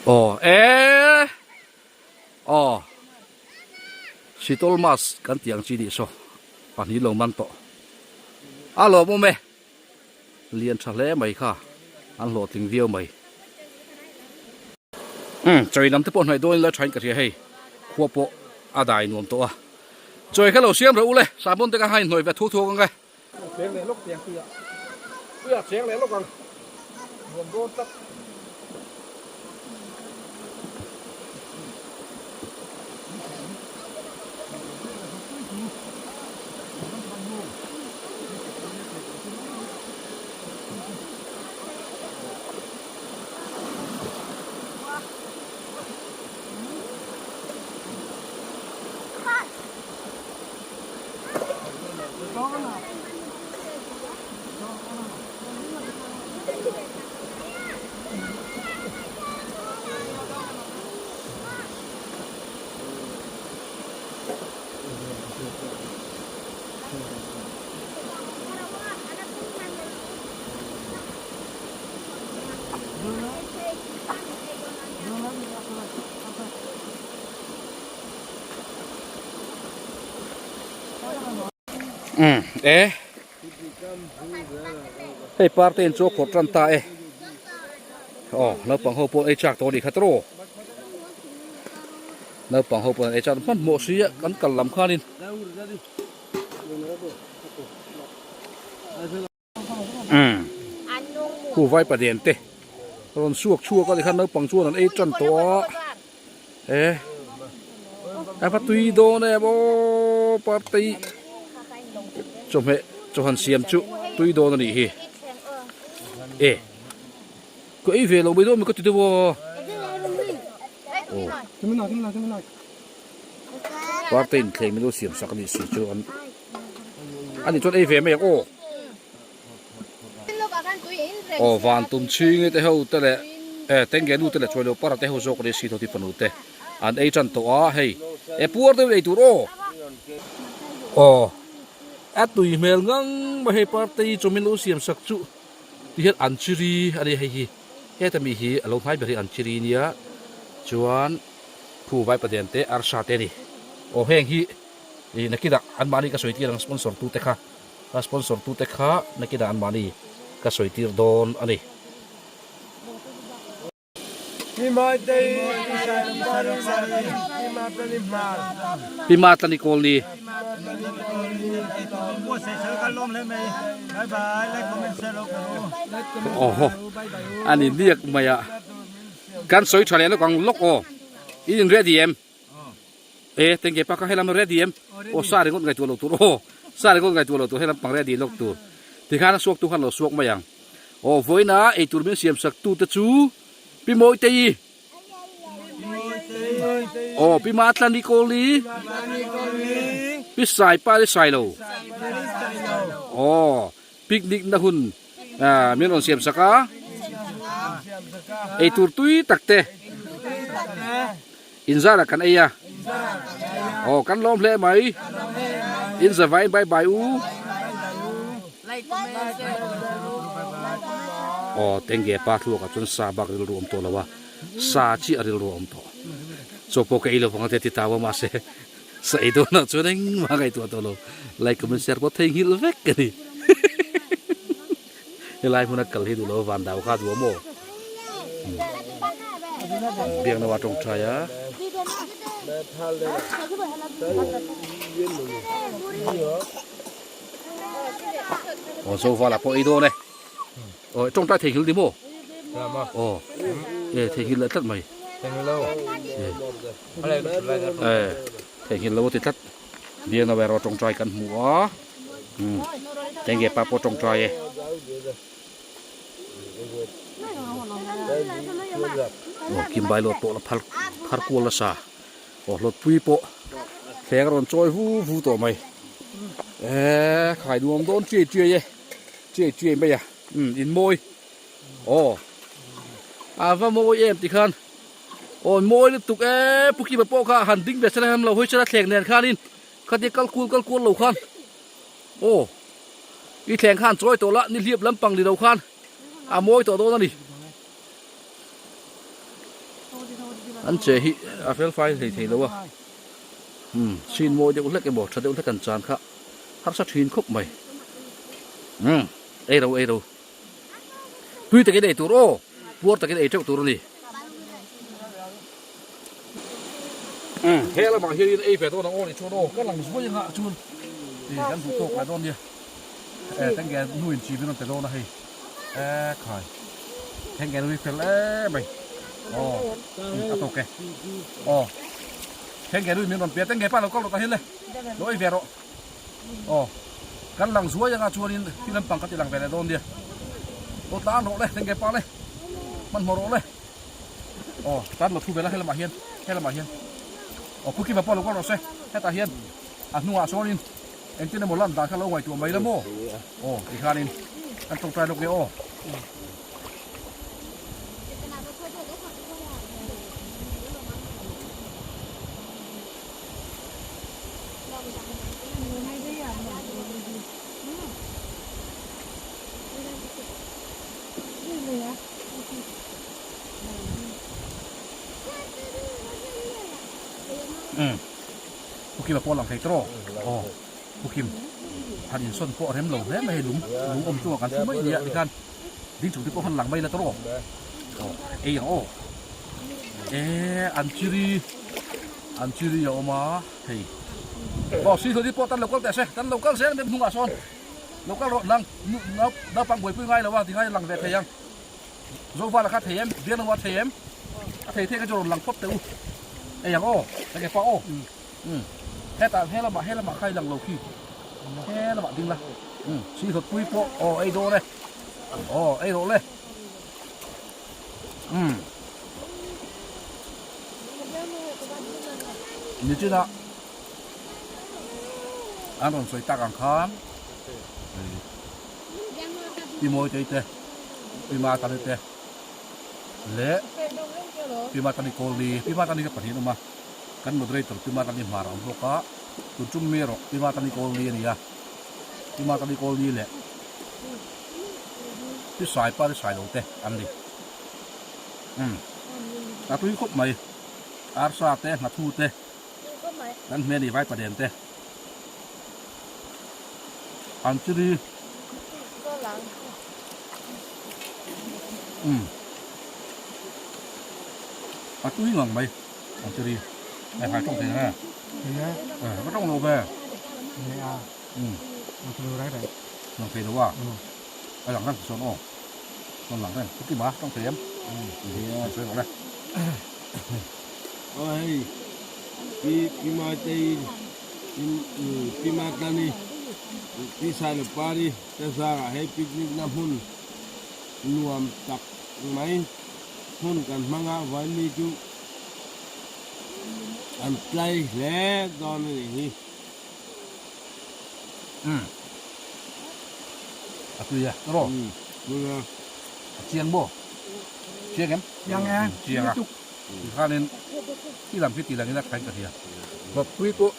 Aw e aw sitol mas kan tih ang chi nih saw pahnih lo man tawh a lawmawm e. Lian tha hle mai kha an hlawhtling viau mai. Umm chawi lam te pawh hnaih dawn ila thain ka hria hei khua pawh a dai nuam tawh a. Chawi kha lo siam rawh u le sahbawn te kha hain hnawih ve thuak thuak ang e. Cheng leh lawk tiang puia. Puia cheng leh lawk ang. Nuam dawn tlat. Umm e hei parte in chu a khawrh tan ta e aw naupang ho pawh ei chak tawh a nih kha tawh naupang ho pawh an ei chak hmanhmawh si a kan kal lam khanin. Umm khu vai padian te rawn suak chhuak a tikhan naupang chuan an ei tan tawh a e a va tui dawn em aw partei chawhmeh chaw han siam chu tui dawn a nih hi e ka ei ve lo mai dawn mi ka ti deuh a aw partei inthleng min lo siam sak a nih si chu an. Ani chuan ei ve mai ang aw. Aw van tum chhingi te ho te leh eh tenge nu te leh chuai lo para te ho zawk ani si tho ti fanu te an ei tan tawh a hei e puar deuh ei tur aw. Aw a tui hmel ngang mai hei partei chawmin lo siam sak chu ti hian an chiri ani hei hi heta mi hi alo hnai ber hi an chiri nia chuan phu vai padian te arsa te ani aw heng hi. Ih nakinah anmahni ka sawi tir ang sponsor tute kha a sponsor tute kha nakinah anmahni ka sawi tir dawn a ni. Pi Matlani Kawlni. Awhaw a ni niak mai a kan sawi tha leh lawk ang lawk aw in in ready em? E tengge pa kha helam ready em aw sa ringawt ngaihtuah loh tur aw sa ringawt ngaihtuah loh tur helam pang ready lawk tur tikhan a suak tu khan lo suak mai ang aw vawiina eitur min siam sak tu te chu pi Mawitei aw pi Matlani Kawli pi Saipari Sailo aw picnic na hun min rawn siam sak a eitur tui tak te Inzara kan ei a. Aw kan lawm hle mai. In zavai bye bye u. Aw tenge pa thluak ah chuan sa bak rilru awm tawh lo a. Sa chiah rilru a awm tawh. Chaw pawh ka ei lovang a te ti tau a mahse sa ei dawn ah chuan engmah ngaihtuah tawh lo. Like comment share pawh theihnghilh vek a ni. Helai hmuna kal hi duh lo van dau kha duh maw biak nawa tawng trai a aw zo vala pawh ei dawn e aw tawng trai thei hil ni maw aw e thei hil leh tlat mai e thei hil lo ti tlat biak nawa erawh tawng trai kan hmu a. Umm tenge pa pawh tawngtai e. Aw kimbai lawt pawh la phar phar kual nasa aw hlawtpui pawh thleng a rawn chawi vu vu tawh mai eee khai nuam dawn chiai chiai e chiai chiai mai a umm in mawi aw a va mawi em tikhan aw mawi lutuk e pu Kima pawh kha han ding ve sela lo hawi sela thleng nen khanin. Khatia kal kual kal kual lo khan aw i thleng khan chawi tawh la ni hliap lampang ni lo khan a mawi tawh dawn a ni. An che hi a fel fai hlei thei lo a umm chin mawi deuh hlek emaw tha deuh hlek an chan kha harsa thin khawp mai umm ei ro ei ro. Tui takin ei tur aw, puar takin ei teuh tur a ni. He lamah hianin ei ve dawn ang aw nih chuan aw, ka lang zuai anga chuan kan duh tawk lai dawn nia. Tengge nu in chi min rawn pe dawn a hei, e khai tengge nu hi fel em mai aw a tawk e aw tengge nu in min rawn pe a tengge pa lo kal rawh ta hian le lo ei ve rawh. Aw, kan lang zuai anga chuanin thil lampang ka ti lang ve leh dawn nia. Aw tlan rawh le, tengge pa le, hmanhmawh rawh le. Aw, tan lo thu ve la helamah hian, helamah hian. Aw, Pu Kima pawh lo kal rawh se, hetah hian a hnungah sawn engtin emaw lan dan kha lo ngaihtuah mai la maw? Aw, tikhanin kan tawngtai lawk nia aw. Pu Kima pawh a lang thei tawh aw Pu Kim han insawn pawh a rem lo hle mai hei lung lung awm chungah kan thu mai nia tikhan ding chung te pawh khan lang mai la tawh aw ei ang aw e an chiri An chiri a awm a hei. Aw si hlawh pawh tan lo kal teh se, tan lo kal zel mai hnungah sawn lo kal rawh nang naupang buaipui ngai lo a ti ngai lang ve thei ang. Zovala kha thei em, Biangnoa thei em, a thei thei kha chu rawn lang phawt teh u. Ei ang aw, enge pa aw. Umm hetah he lamah he lamah kha i lang lo khi, he lamah ding la. Umm si hlawt pui pawh aw ei dawn e, aw ei rawh le. Umm. Nichina an rawn sawi tak ang khan Pi Mawitei te, Pi Matani te leh Pi Matani Kawlni, Pi Matani kha pahnih an awm a, kan moderator Pi Matani hmar a awm bawk a, tun tum mi erawh Pi Matani Kawlni a ni a, Pi Matani Kawlni leh Pi Saipa te Sailo te an ni. Umm a tui khawp mai arsa te nghathu te kan hmel ni vaipa den te an chili umm a tui ngang mai an chili ai hai tawng thei nge ka tawng lo ve umm lang thei lo a a lang reng chuan aw. Rawn lang reng chuti ma tawng thei em sawi rawh le. Aw hei pi pi ma tei pi ma tani pi sailo pari te zangah hei picnic na hmun nuam tak mai hmun kan hmang a vaimi chu an tlai hle dawn a nih hi. Umm a tui a rawh a chiang maw chiang em chiang e chiang a tikhanin khi lam khi tih langin a thain ka hria hlawpui pawh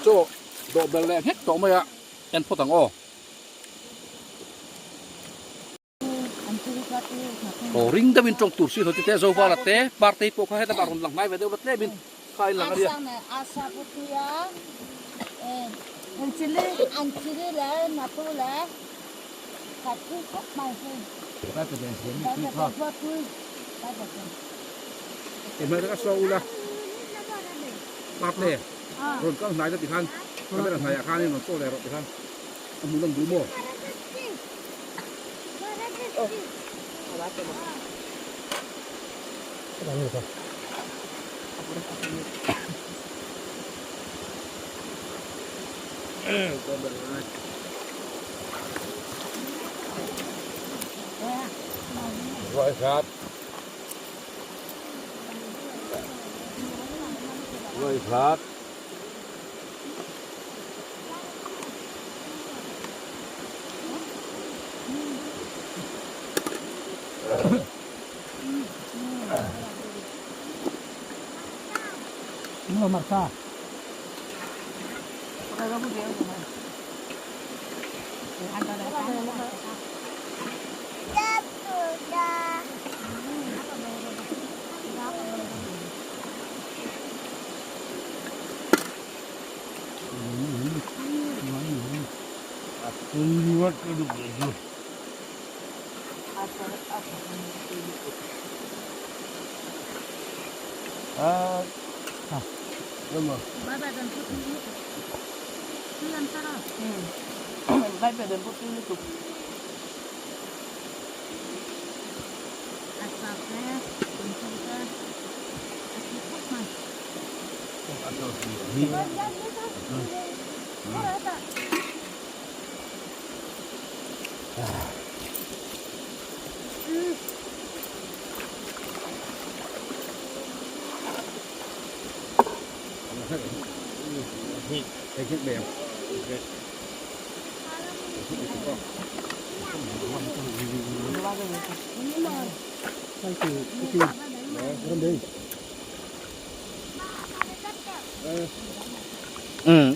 chaw dawh belh leh nghek tawh mai a en phawt ang aw. Aw ring deuhin tawng tur si lo tite Zovala te Partei pawh kha heta rawn lang hnai ve deuh la tlemin kha in lang a nia. Parte rawn kal hnai ta tikhan camera hnaiah khanin rawn chaw leh rawh tikhan a hmuh nawm duh maw? Gọi khát. Gọi khát.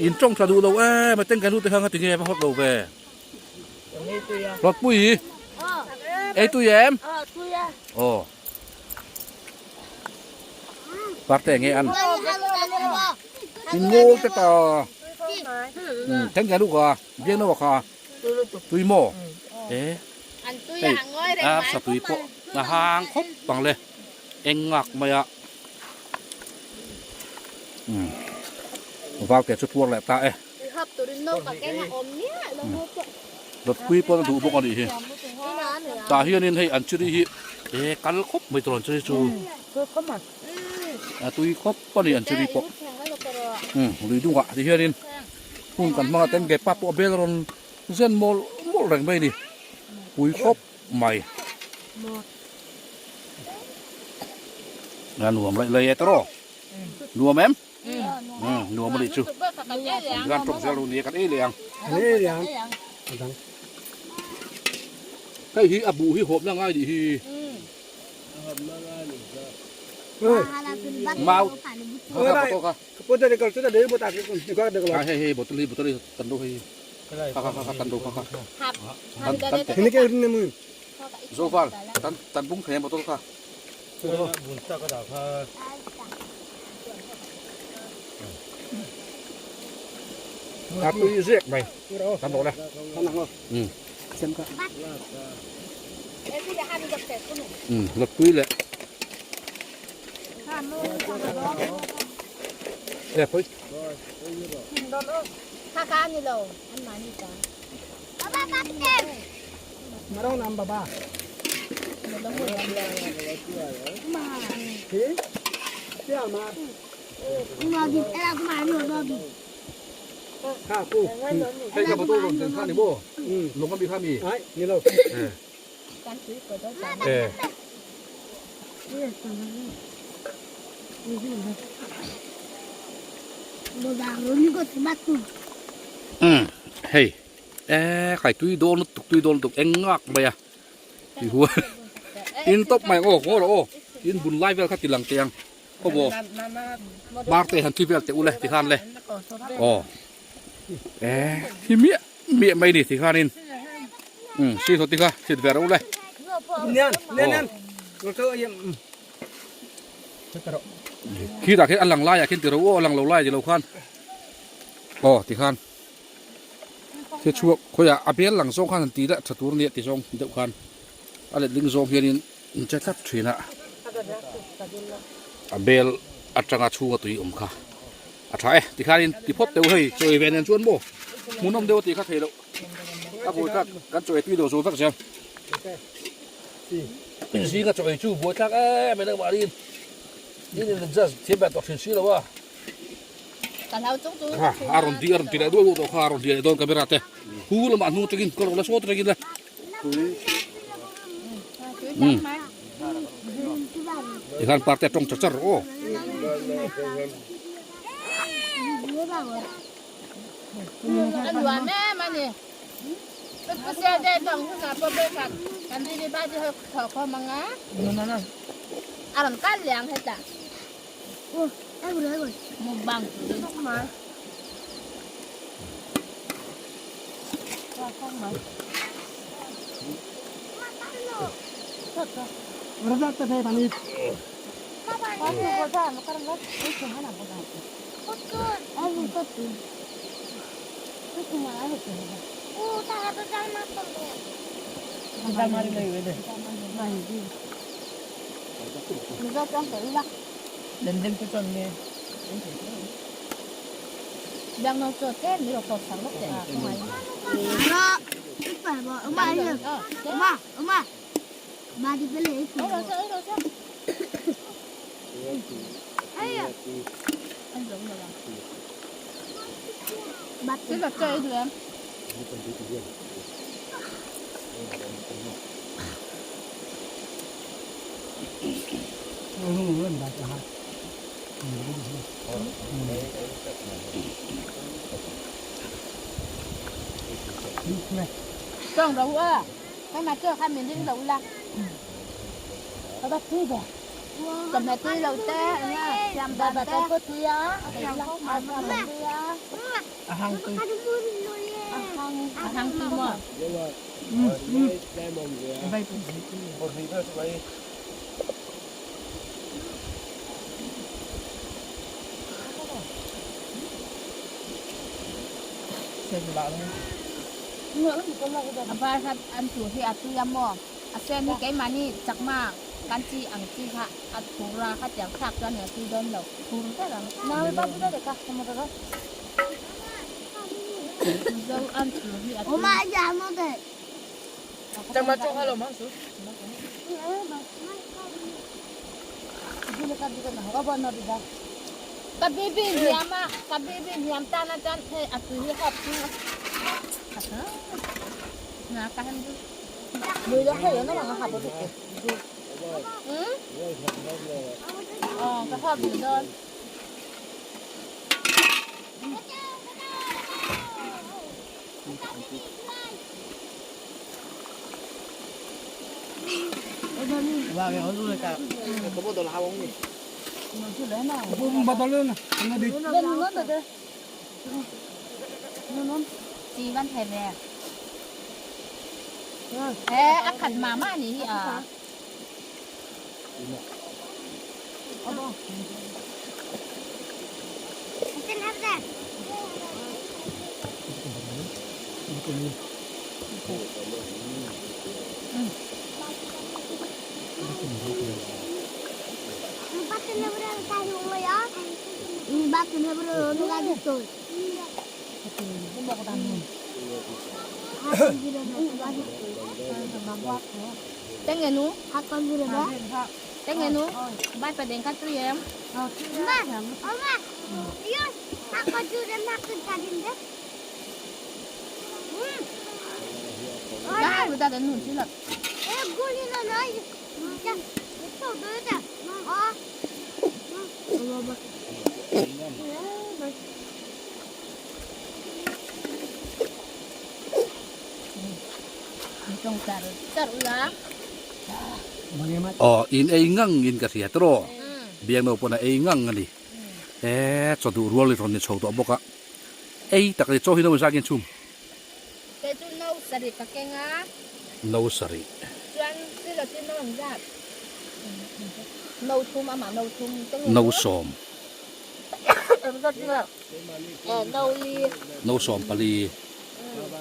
In tawng tha duh lo em a tengkai nu te kha nga ti nge va hawt lo ve Rawt pui ei tui em aw parte nge an in ngol te ta tengkai nu kha biang no kha tui maw e hei arsa tui pawh a hang khawp ang le eng ngak mai a vau te chu tuar leh ta e Dawtpui pawn a duh bawk a nih hi tah hianin hei an chiri hi e kal khawp mai tur an chiri chu a tui khawp a ni an chiri pawh lui dungah ti hianin hmun kan hmang a ten ge pa pawh a bel a rawn zen mawlh mawlh reng mai a ni pui khawp mai a nuam laih laih e tawrh aw nuam em. Nuam a nih chu. Kan tawk zel ru nia kan ei leh ang. Kan ei leh ang. A dang. Hei hi a buh hi hawpna ngai nih hi. Mau. Kha kha. Hei hei bottle hi bottle hi tan do hei. Kha kha kha tan do kha kha. Tan tan te. Zoval tan tan bung thei bottle kha. A tui ziak mai kan rawh le la tui leh e pui Hei ka bottle rawn zen kha ni maw? Lawng a mi kha mi? Eh. Umm hei eh kai tui dawn lutuk tui dawn lutuk eng ngak mai a ti huai in tawp mai ang aw ngaw rawh aw in bun lai vel kha ti lang teh ang khaw maw mar te han thi vel teh u le ti khan le aw eh hi miah miah mai ni ti khanin umm si saw ti kha thlit ve rawh u le aw khitah khian a lang laiah khian ti rawh u aw a lang lo lai ti lo khan aw ti khan. Thil chhuak khawiah a bel lang zawng khan han ti daih tha tur nia ti zawng deuh khan a letling zawng hianin in che tlat thin a a bel atanga chhunga tui awm kha a tha e tikhanin ti phawt teuh hei chawi ve nen chuan maw hmuhnawm deuh a tih kha thei loh a buai thlak kan chawi tui lo zo vek zel zinga chawi chu buai thlak em em mahni in in adjust thiam ber tawh thin si lo a. Ha a rawn di a rawn ti leh duah duah tawh kha a rawn di leh dawn camera te hu lamah hnung atangin ka rawn la sawt rengin le umm tikhan parte a tawng char char rawh aw. Aw in ei ngang in ka hria tawh biangno pawn a ei ngang a ni e chaw duh rual i rawn ni chho tawh bawk a ei tak a ni chaw hi no in zak nge chhum Kei chu no sarih ka keng a. No sarih. Chuan silo chu no ang zat. No thum amah no thum te nge. No sawm. Eh no li. No sawm pali.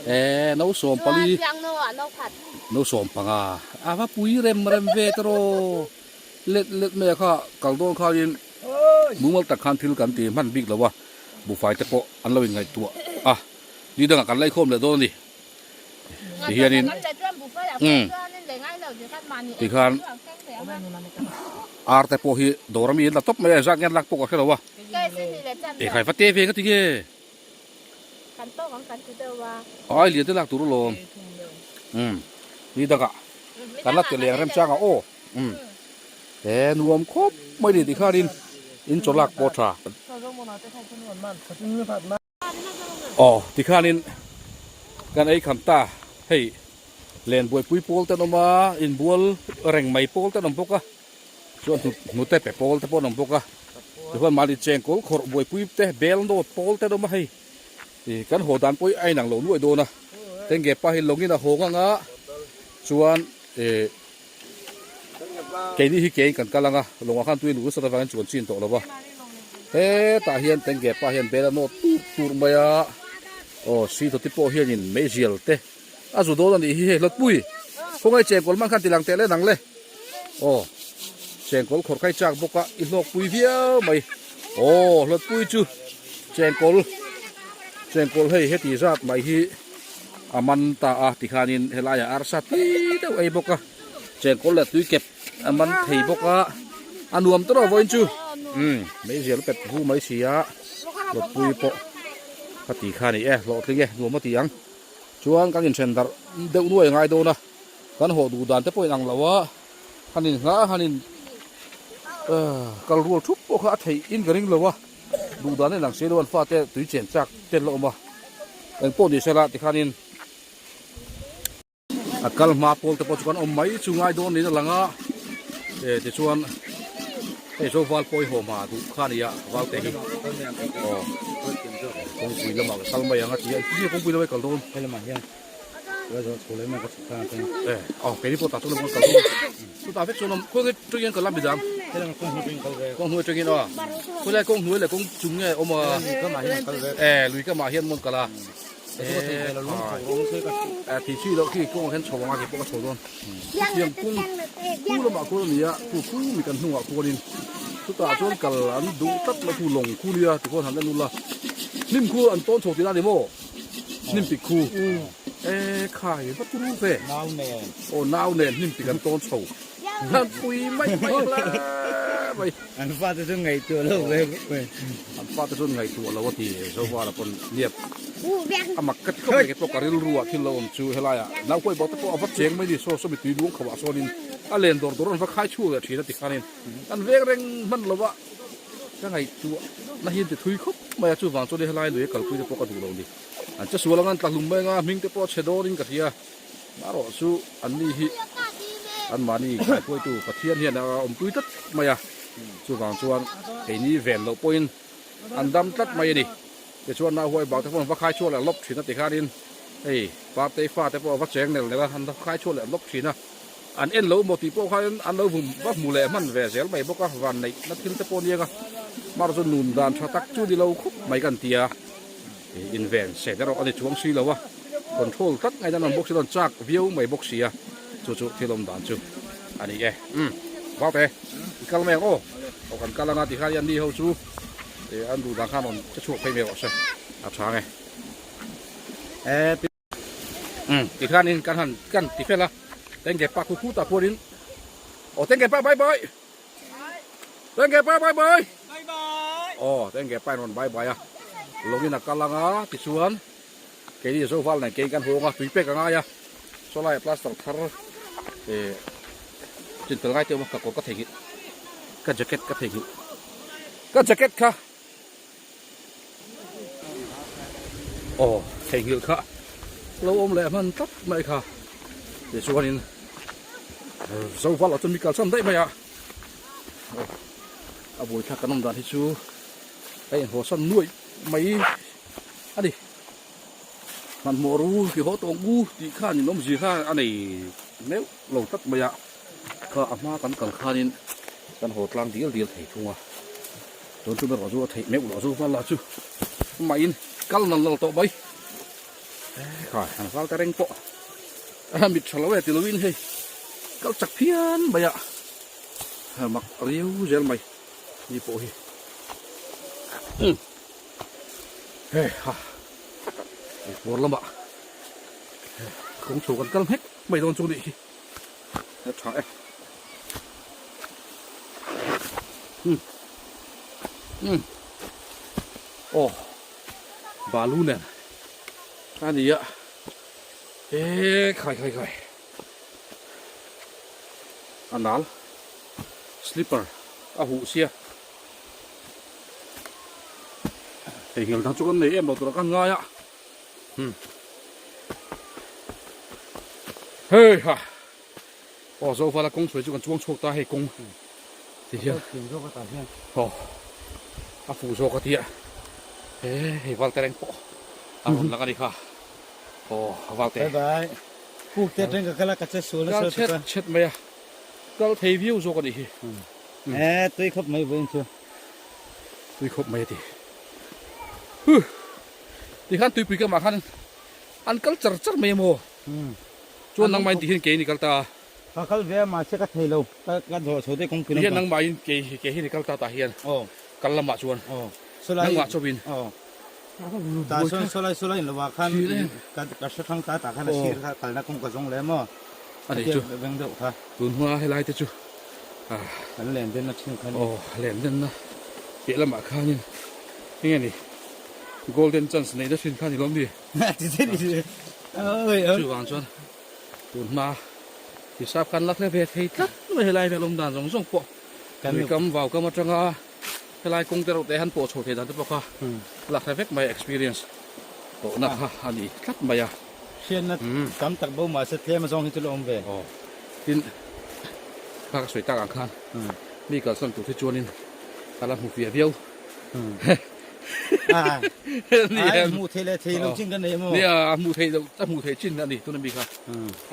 Eh no sawm pali. Chuan biang no ah no khat. No sawm panga. A va pui rem rem ve te rawh. Let let mai a kha kal dawn khain mumal tak khan thil kan ti hman bik lo a. Buhfai te pawh an lo inngaihtuah a. Ni dangah kan laikhawm leh dawn a ni. Tihianin umm tikhan ar te pawh hi dawr ami an la tawp mai a engzat nge an lak pawh ka hre lo a. Ekhai va te ve nga ti nge? Ai lian te lak tur alawm. Umm ni dangah kan la ti leng remchang a aw. Umm he nuam khawp mai ni tikhanin in chaw lak pawh tha. Aw tikhanin kan ei kham ta hei len buaipui pawl te an awm a inbual reng mai pawl te an awm bawk a chuan hnute pe pawl te pawh an awm bawk a tichuan mahni chengkawl khawrh buaipui te bel nawt pawl te an awm a hei ih kan haw dan pawh hi a inang lo nuaih dawn a tengge pa hi lawngin a hawng ang a chuan ih Keini hi kein kan kal ang a, lawngah khan tui luh nasa avangin chuan chin tawh lo va. Hetah hian tengge pa hian bel a nawt tur tur mai a, aw si tawti pawh hianin meizial te a zu dawn a nih hi hei hlawtpui. Khawngaih chengkawl man khan tilang teh le nang le. Aw chengkawl khawr khai chak bawk a i hlawk pui viau mai. Aw hlawt pui chu chengkawl chengkawl hei heti zat mai hi a man ta a tikhanin helaiah arsa tui deuh ei bawk a chengkawl leh tui kep a man thei bawk a a nuam tawh a vawiin chu umm meizial pet hu mai si a hlawt pui pawh ka ti kha a ni e hlawhtling e nuam a ti ang chuan kan inthen darh deuh nuai a ngai dawn a kan haw duh dan te pawh in ang lo a han in nghah a han in ahh kal rual thup pawh kha a theih in ka ring lo a duh dan a inang si lo an fate tui chen chak tel a awm a engpawh ni sela tikhanin. A kal hma pawl te pawh chu kan awm mai chu ngai dawn niin a lang a e tichuan hei zo val pawh hi haw hma duh kha a ni a val te hi aw kawngpui lamah ka kal mai ang a ti a engtin nge kawngpui lamah i kal dawn e aw keini pawh tah chuan lam kan kal dawn chutah vek chuan khawi nge tawngin kal a midang kawng hnuai atangin aw khawilai kawng hnuai leh kawng chung nge awm a e lui kamah hian mawn kal a. Tih chi loh khi kawngah hian chho anga kei pawh ka chho dawn. Chutiang kawng khu lamah khuan a ni a, khu khu mi kan hnungah khuanin chutah chuan kal an duh tlat mai khu lawng khu nia tikhuan han en ula hnim khu an tawn chho tihna a ni maw? Hnim pik khu e khai va turu ve aw nau nen hnim pik an tawn chho an pui mai mai hle mai. An fate chu ngaihtuah lo ve ve. An fate chuan ngaihtuah lo a ti Zovala pawn niap a mak ka ti khawp mai pawh ka rilru ah thil lo awm chu helai ah naukawi bawk te pawh a va cheng mai ni saw saw mi tui luang kho ah sawn in a len dawr dawr an va khai chhuak leh thin a ti khan in an veng reng hman lo a ka ngaihtuah na hi an ti thui khawp mai a chuvang chuan helai lui a kalpui te pawh ka duh lo ni an che sual anga an tla hlum mai anga hming te pawh a chhe dawn in ka hria. Marawh chu anni hi anmahni kaihruaitu Pathian hian a awmpui tlat mai a, chuvang chuan keini ven loh pawhin an dam tlat mai a ni. Tichuan Nahuai bak te pawh an va khai chhuak leh lawp thin a tikhanin hei Partei fate pawh a va cheng nel nel a, an va khai chhuak leh lawp thin a, an en lo maw tih pawh khan an lo va hmu leh hman ve zel mai bawk a, vanneih na thil te pawh a niang a, marawh chu nun dan tha tak chu ni lo khawp mai kan ti a, inven set erawh a ni chuang si lo a. Control tlat ngaihna an awm bawk si chuan chak viau mai bawk si a, chu chu thil awm dan chu a ni e. Umm Vaute i kal mai ang aw, aw kan kal anga tikhan hian ni ho chu eh an duh dan khan rawn che chhuak phei mai rawh se a tha ang e. Umm tikhanin kan han kan ti fel a, tengge pa khu khutah pawhin aw tengge pa bye bye. Tengge pa bye bye. Aw tengge pa in rawn bye bye a, lawngin a kal anga tichuan. Keini Zoval nen keiin kan hawng a, tui pek a ngai a, saw laiah plaster thar eh chin fel ngai teuh a, ka kawr ka theihnghilh, ka jacket ka theihnghilh, ka jacket kha aw theihnghilh kha lo awm leh hman tlat mai kha tichuanin Zoval ah chuan mi kalsan daih mai a, a buaithlak kan awm dan hi chu a inhawsan nuaih mai a ni. Hmanhmawh ru ki haw tawng u tih khan in awmzia kha a nei meuh lo tlat mai a, kha a hma kan kal khanin kan haw tlang dial dial thei thung a, tun chu erawh chu a theih meuh loh chu val lah chu mahin kal nal nal tawh mai kha han val ta reng pawh a mit tha lo e ti lovin hei kal chak phian mai a mak riau zel mai ni pawh hi. Hei ha bawr lamah kawng chho kan kal nghek mai dawn chu a nih hi a tha e um um aw balu nen a ni a e khai khai khai a nal slipper a huh sia. Hei nghel dang chu kan nei em lo tura kan ngai a hmm hei ha aw zo vala kawng chhuai chu kan chuang chhuak ta hei kawng ti hian aw a fuh zawk a tia he hei val te reng pawh a rawn lang a ni kha aw val te bye bye puk te atang ka kal a ka che sual kal chet chet mai a kal thei viau zawk a nih hi. Eh tui khawp mai vawiin chu. Tui khawp mai a ti. Huh! Tikhan tuipui kamah khan an kal char char mai a maw? Chuan nangmahin tihian kei ni kal ta a. Ka kal ve a mahse ka thei lo. Ka ka zawh chho te kawngpui Tihian nangmahin kei kei hi ni kal ta tah hian kal lamah chuan nangmah chauhin. Tah chuan sawlai sawlai in lovah khan ka ka hre thang ta tah khan a sir kha kalna kawng ka zawng leh maw. A nih chu. Veng deuh kha. Tun hma helai te chu Kan len denna thin kha ni. Aw len denna piah lamah khanin enge ni golden chance neihna thin kha ni lawm ni. Chuvang chuan tun hma hisap khan la hle ve thei tlat mai helai vel awm dan zawng zawng pawh lui kam vau kam atanga helai kawng te reuh te han pawh chho thei dan te pawh kha la hre vek mai experience tawhna kha a ni tlat mai a. Hriatna tam tak bo mahse tlem azawng hi chu la awm ve. Aw tin kha ka sawi tak ang khan mi kalsan tur hi chuanin ka la hmu fiah viau. Ai hmuh theih leh thei lo chin ka nei maw? Nia a hmuh theih loh a hmuh theih chin a ni tuna mi kha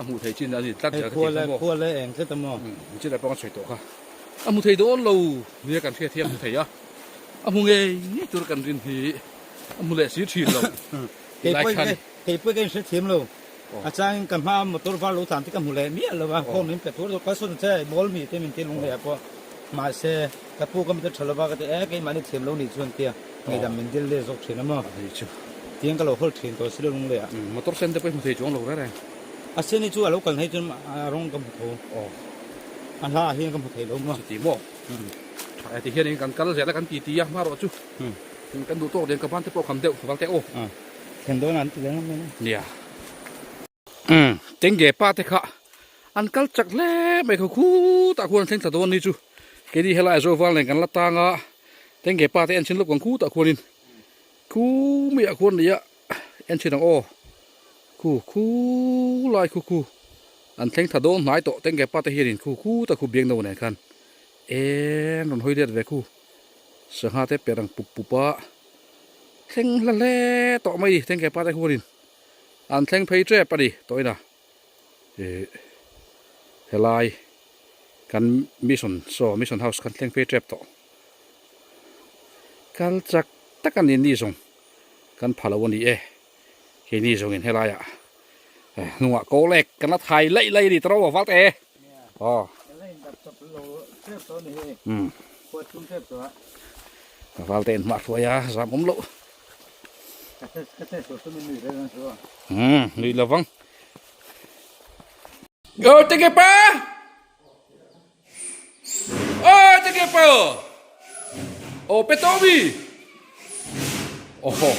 a hmuh theih chin a ni tlat zel ka ti kha maw? Khua leh eng tlat a maw? Chin pawh ka sawi tawh kha a hmu thei dawn lo nia kan hriat hi a hmu thei a a hmu ngei ngei tur kan rin hi a hmu leh si thin lo tilai khan Kei pawh ka inhrethiam lo a changin ka hma motor var lo tlan te ka hmu leh miah lo a phone min pe tur ka sawn che mawl mi te min ti lung leh pawh mahse ka pu ka mi te tha lova ka ti e keimahni thiam lo nih chuan tia ngaihdam min dil leh zawk thin a maw tiang ka lo hawl thin tawh si lo lung leh ah. Motor sen te pawh i hmu thei chuang lo reng reng. A sen hi chu a lo kal hei chuan a rawng ka hmu tho a hla ah hian ka hmu thei lo maw. Chuti maw tha e ti hianin kan kal zel a kan ti ti a hmarawh chu kan duh tawk lian ka ban te pawh kham deuh val te aw. Thlen dawn an ti ve ngam mai a. Nia. Umm Tengge pa te kha an kal chak hle mai kha khutah khuan an thleng thla dawn ni chu. Keini helai Zoval nen kan la tang a, Tengge pa te en chhin lawk ang khutah khuanin khu maiah khuan nia en chhin ang aw. Khu khu lai khu khu an thleng thla dawn hnai tawh Tengge pa te hianin khu khutah khu biang no nen khan en rawn hawi let ve khu sangha te per ang pup pup a. Thleng hla hle tawh mai ni Tengke pa te huanin an thleng phei tep a ni tawhina ih helai kan mission saw mission house kan thleng phei tep tawh kal chak tak a ni ni zawng kan pha lo a ni e keini zawngin helaiah hnungah ko lek kan la thai laih laih a ni tawh ro val te aw. Val te in hmah hruai a zam awm loh. Nui lovang. Go take pa. Oh take pa. Oh petomi. Oh.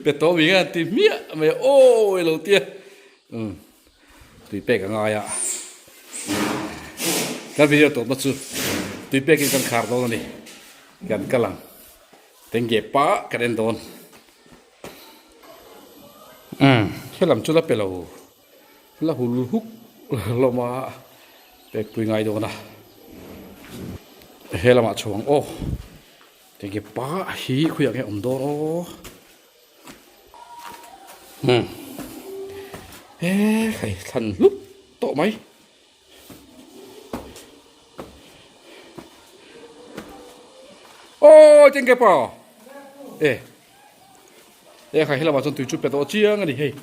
Petomi nga ti mia me oi lo tia. Tui pek a ngai a kan video tawpna chu tui pekin kan khar dawn a ni kan kal ang tengge pa kan en dawn umm helam chu la pe lo la hul huk hlawm a pek pui ngai dawn a helamah chhuang aw tengge pa hi khawiah nge awm dawn aw. Umm he hei thlan hlup tawh mai aw tengke pa e e khai helamah chuan tui chu pe tawh chiang a ni hei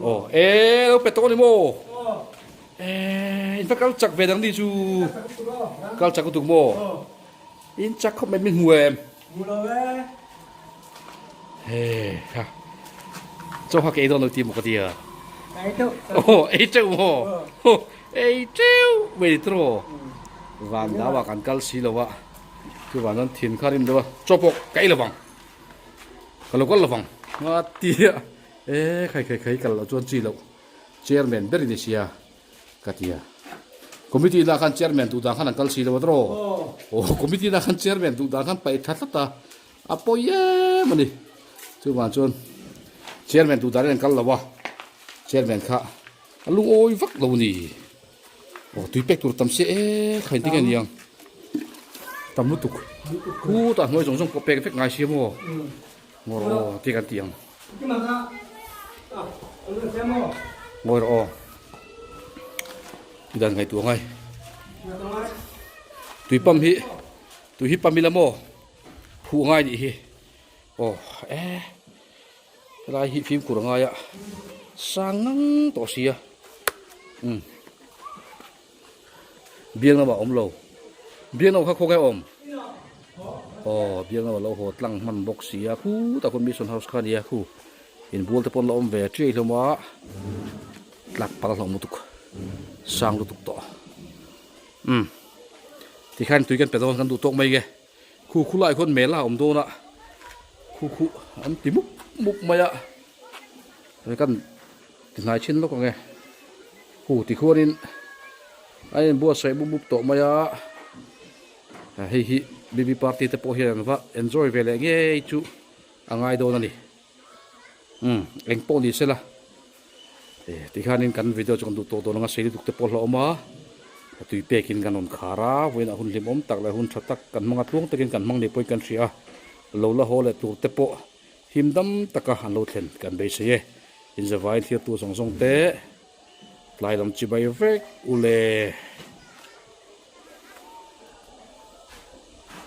aw e lo pe tawh a ni maw e in va kal chak ve dang ni chu kal chak lutuk maw in chak khawp mai min hmu em. Hei ha chaw kha ka ei dawn lo ti maw ka tia aw ei teuh maw ei teuh mai ni tawh van dau ah kan kal si lo a chuvang chuan thin kha rim deuh a chaw pawh ka ei lovang ka lo kal lovang a tia e khai khai khai kal loh chuan chi loh chairman ber in i sia. Ka ti a. Committee lah khan chairman duh dan khan an kal si lo a tawh. Aw committee lah khan chairman duh dan khan paih tha tlat a, a pawi em a ni. Chuvang chuan chairman duh danin an kal lo a, chairman kha a lungawi vak lo a ni. Aw tui pek tur tam sia e kha engtin nge niang. Tam lutuk. Khutah hnuai zawng zawng pawh pek vek ngai sia maw. Ngawi rawh aw tih kan ti ang. Ngawi rawh aw. Dan ngaihtuah ngai. Tui pump hi tui hi pump ila maw phuh ngai nih hi. Aw e helai hi fimkhur a ngai a. Sang ngang tawh sia. Umm. Biang lamah awm lo. Biang lamah kha khaw nge awm? Aw, biang lamah lo haw tlang hman bawk sia. Khutah khuan Mission House kha nia khu. Inbual te pawh an la awm ve chiai hlawm a. Tlak pal a hlawm lutuk. Sang lutuk tawh. Umm. Tikhian tui kan pe dawn kan duh tawk mai nge. Khu khu lai khuan mela a awm dawn a. Khu khu an ti mup mup mai a. Kan ti hnai thin lawk ang e. Hu ti khuanin a inbuatsaih mup mup tawh mai a. Hei hi BB party te pawh hian an va enjoy ve leh ngei chu a ngai dawn a ni. Umm eng pawh ni sela tikhanin kan video chu kan duh tawh dawn anga sei lutuk te pawh hlauhawm a. A tui pekin kan rawn khar a, vawiinah hun hlimawm tak leh hun tha tak kan hmang a, tluang takin kan hmang ni pawhin kan hria a. Lo la haw leh tur te pawh Him dam taka an lo thlen kan beisei e. Inzavaiin thirtu zawng zawng te tlai lam chibai vek u le.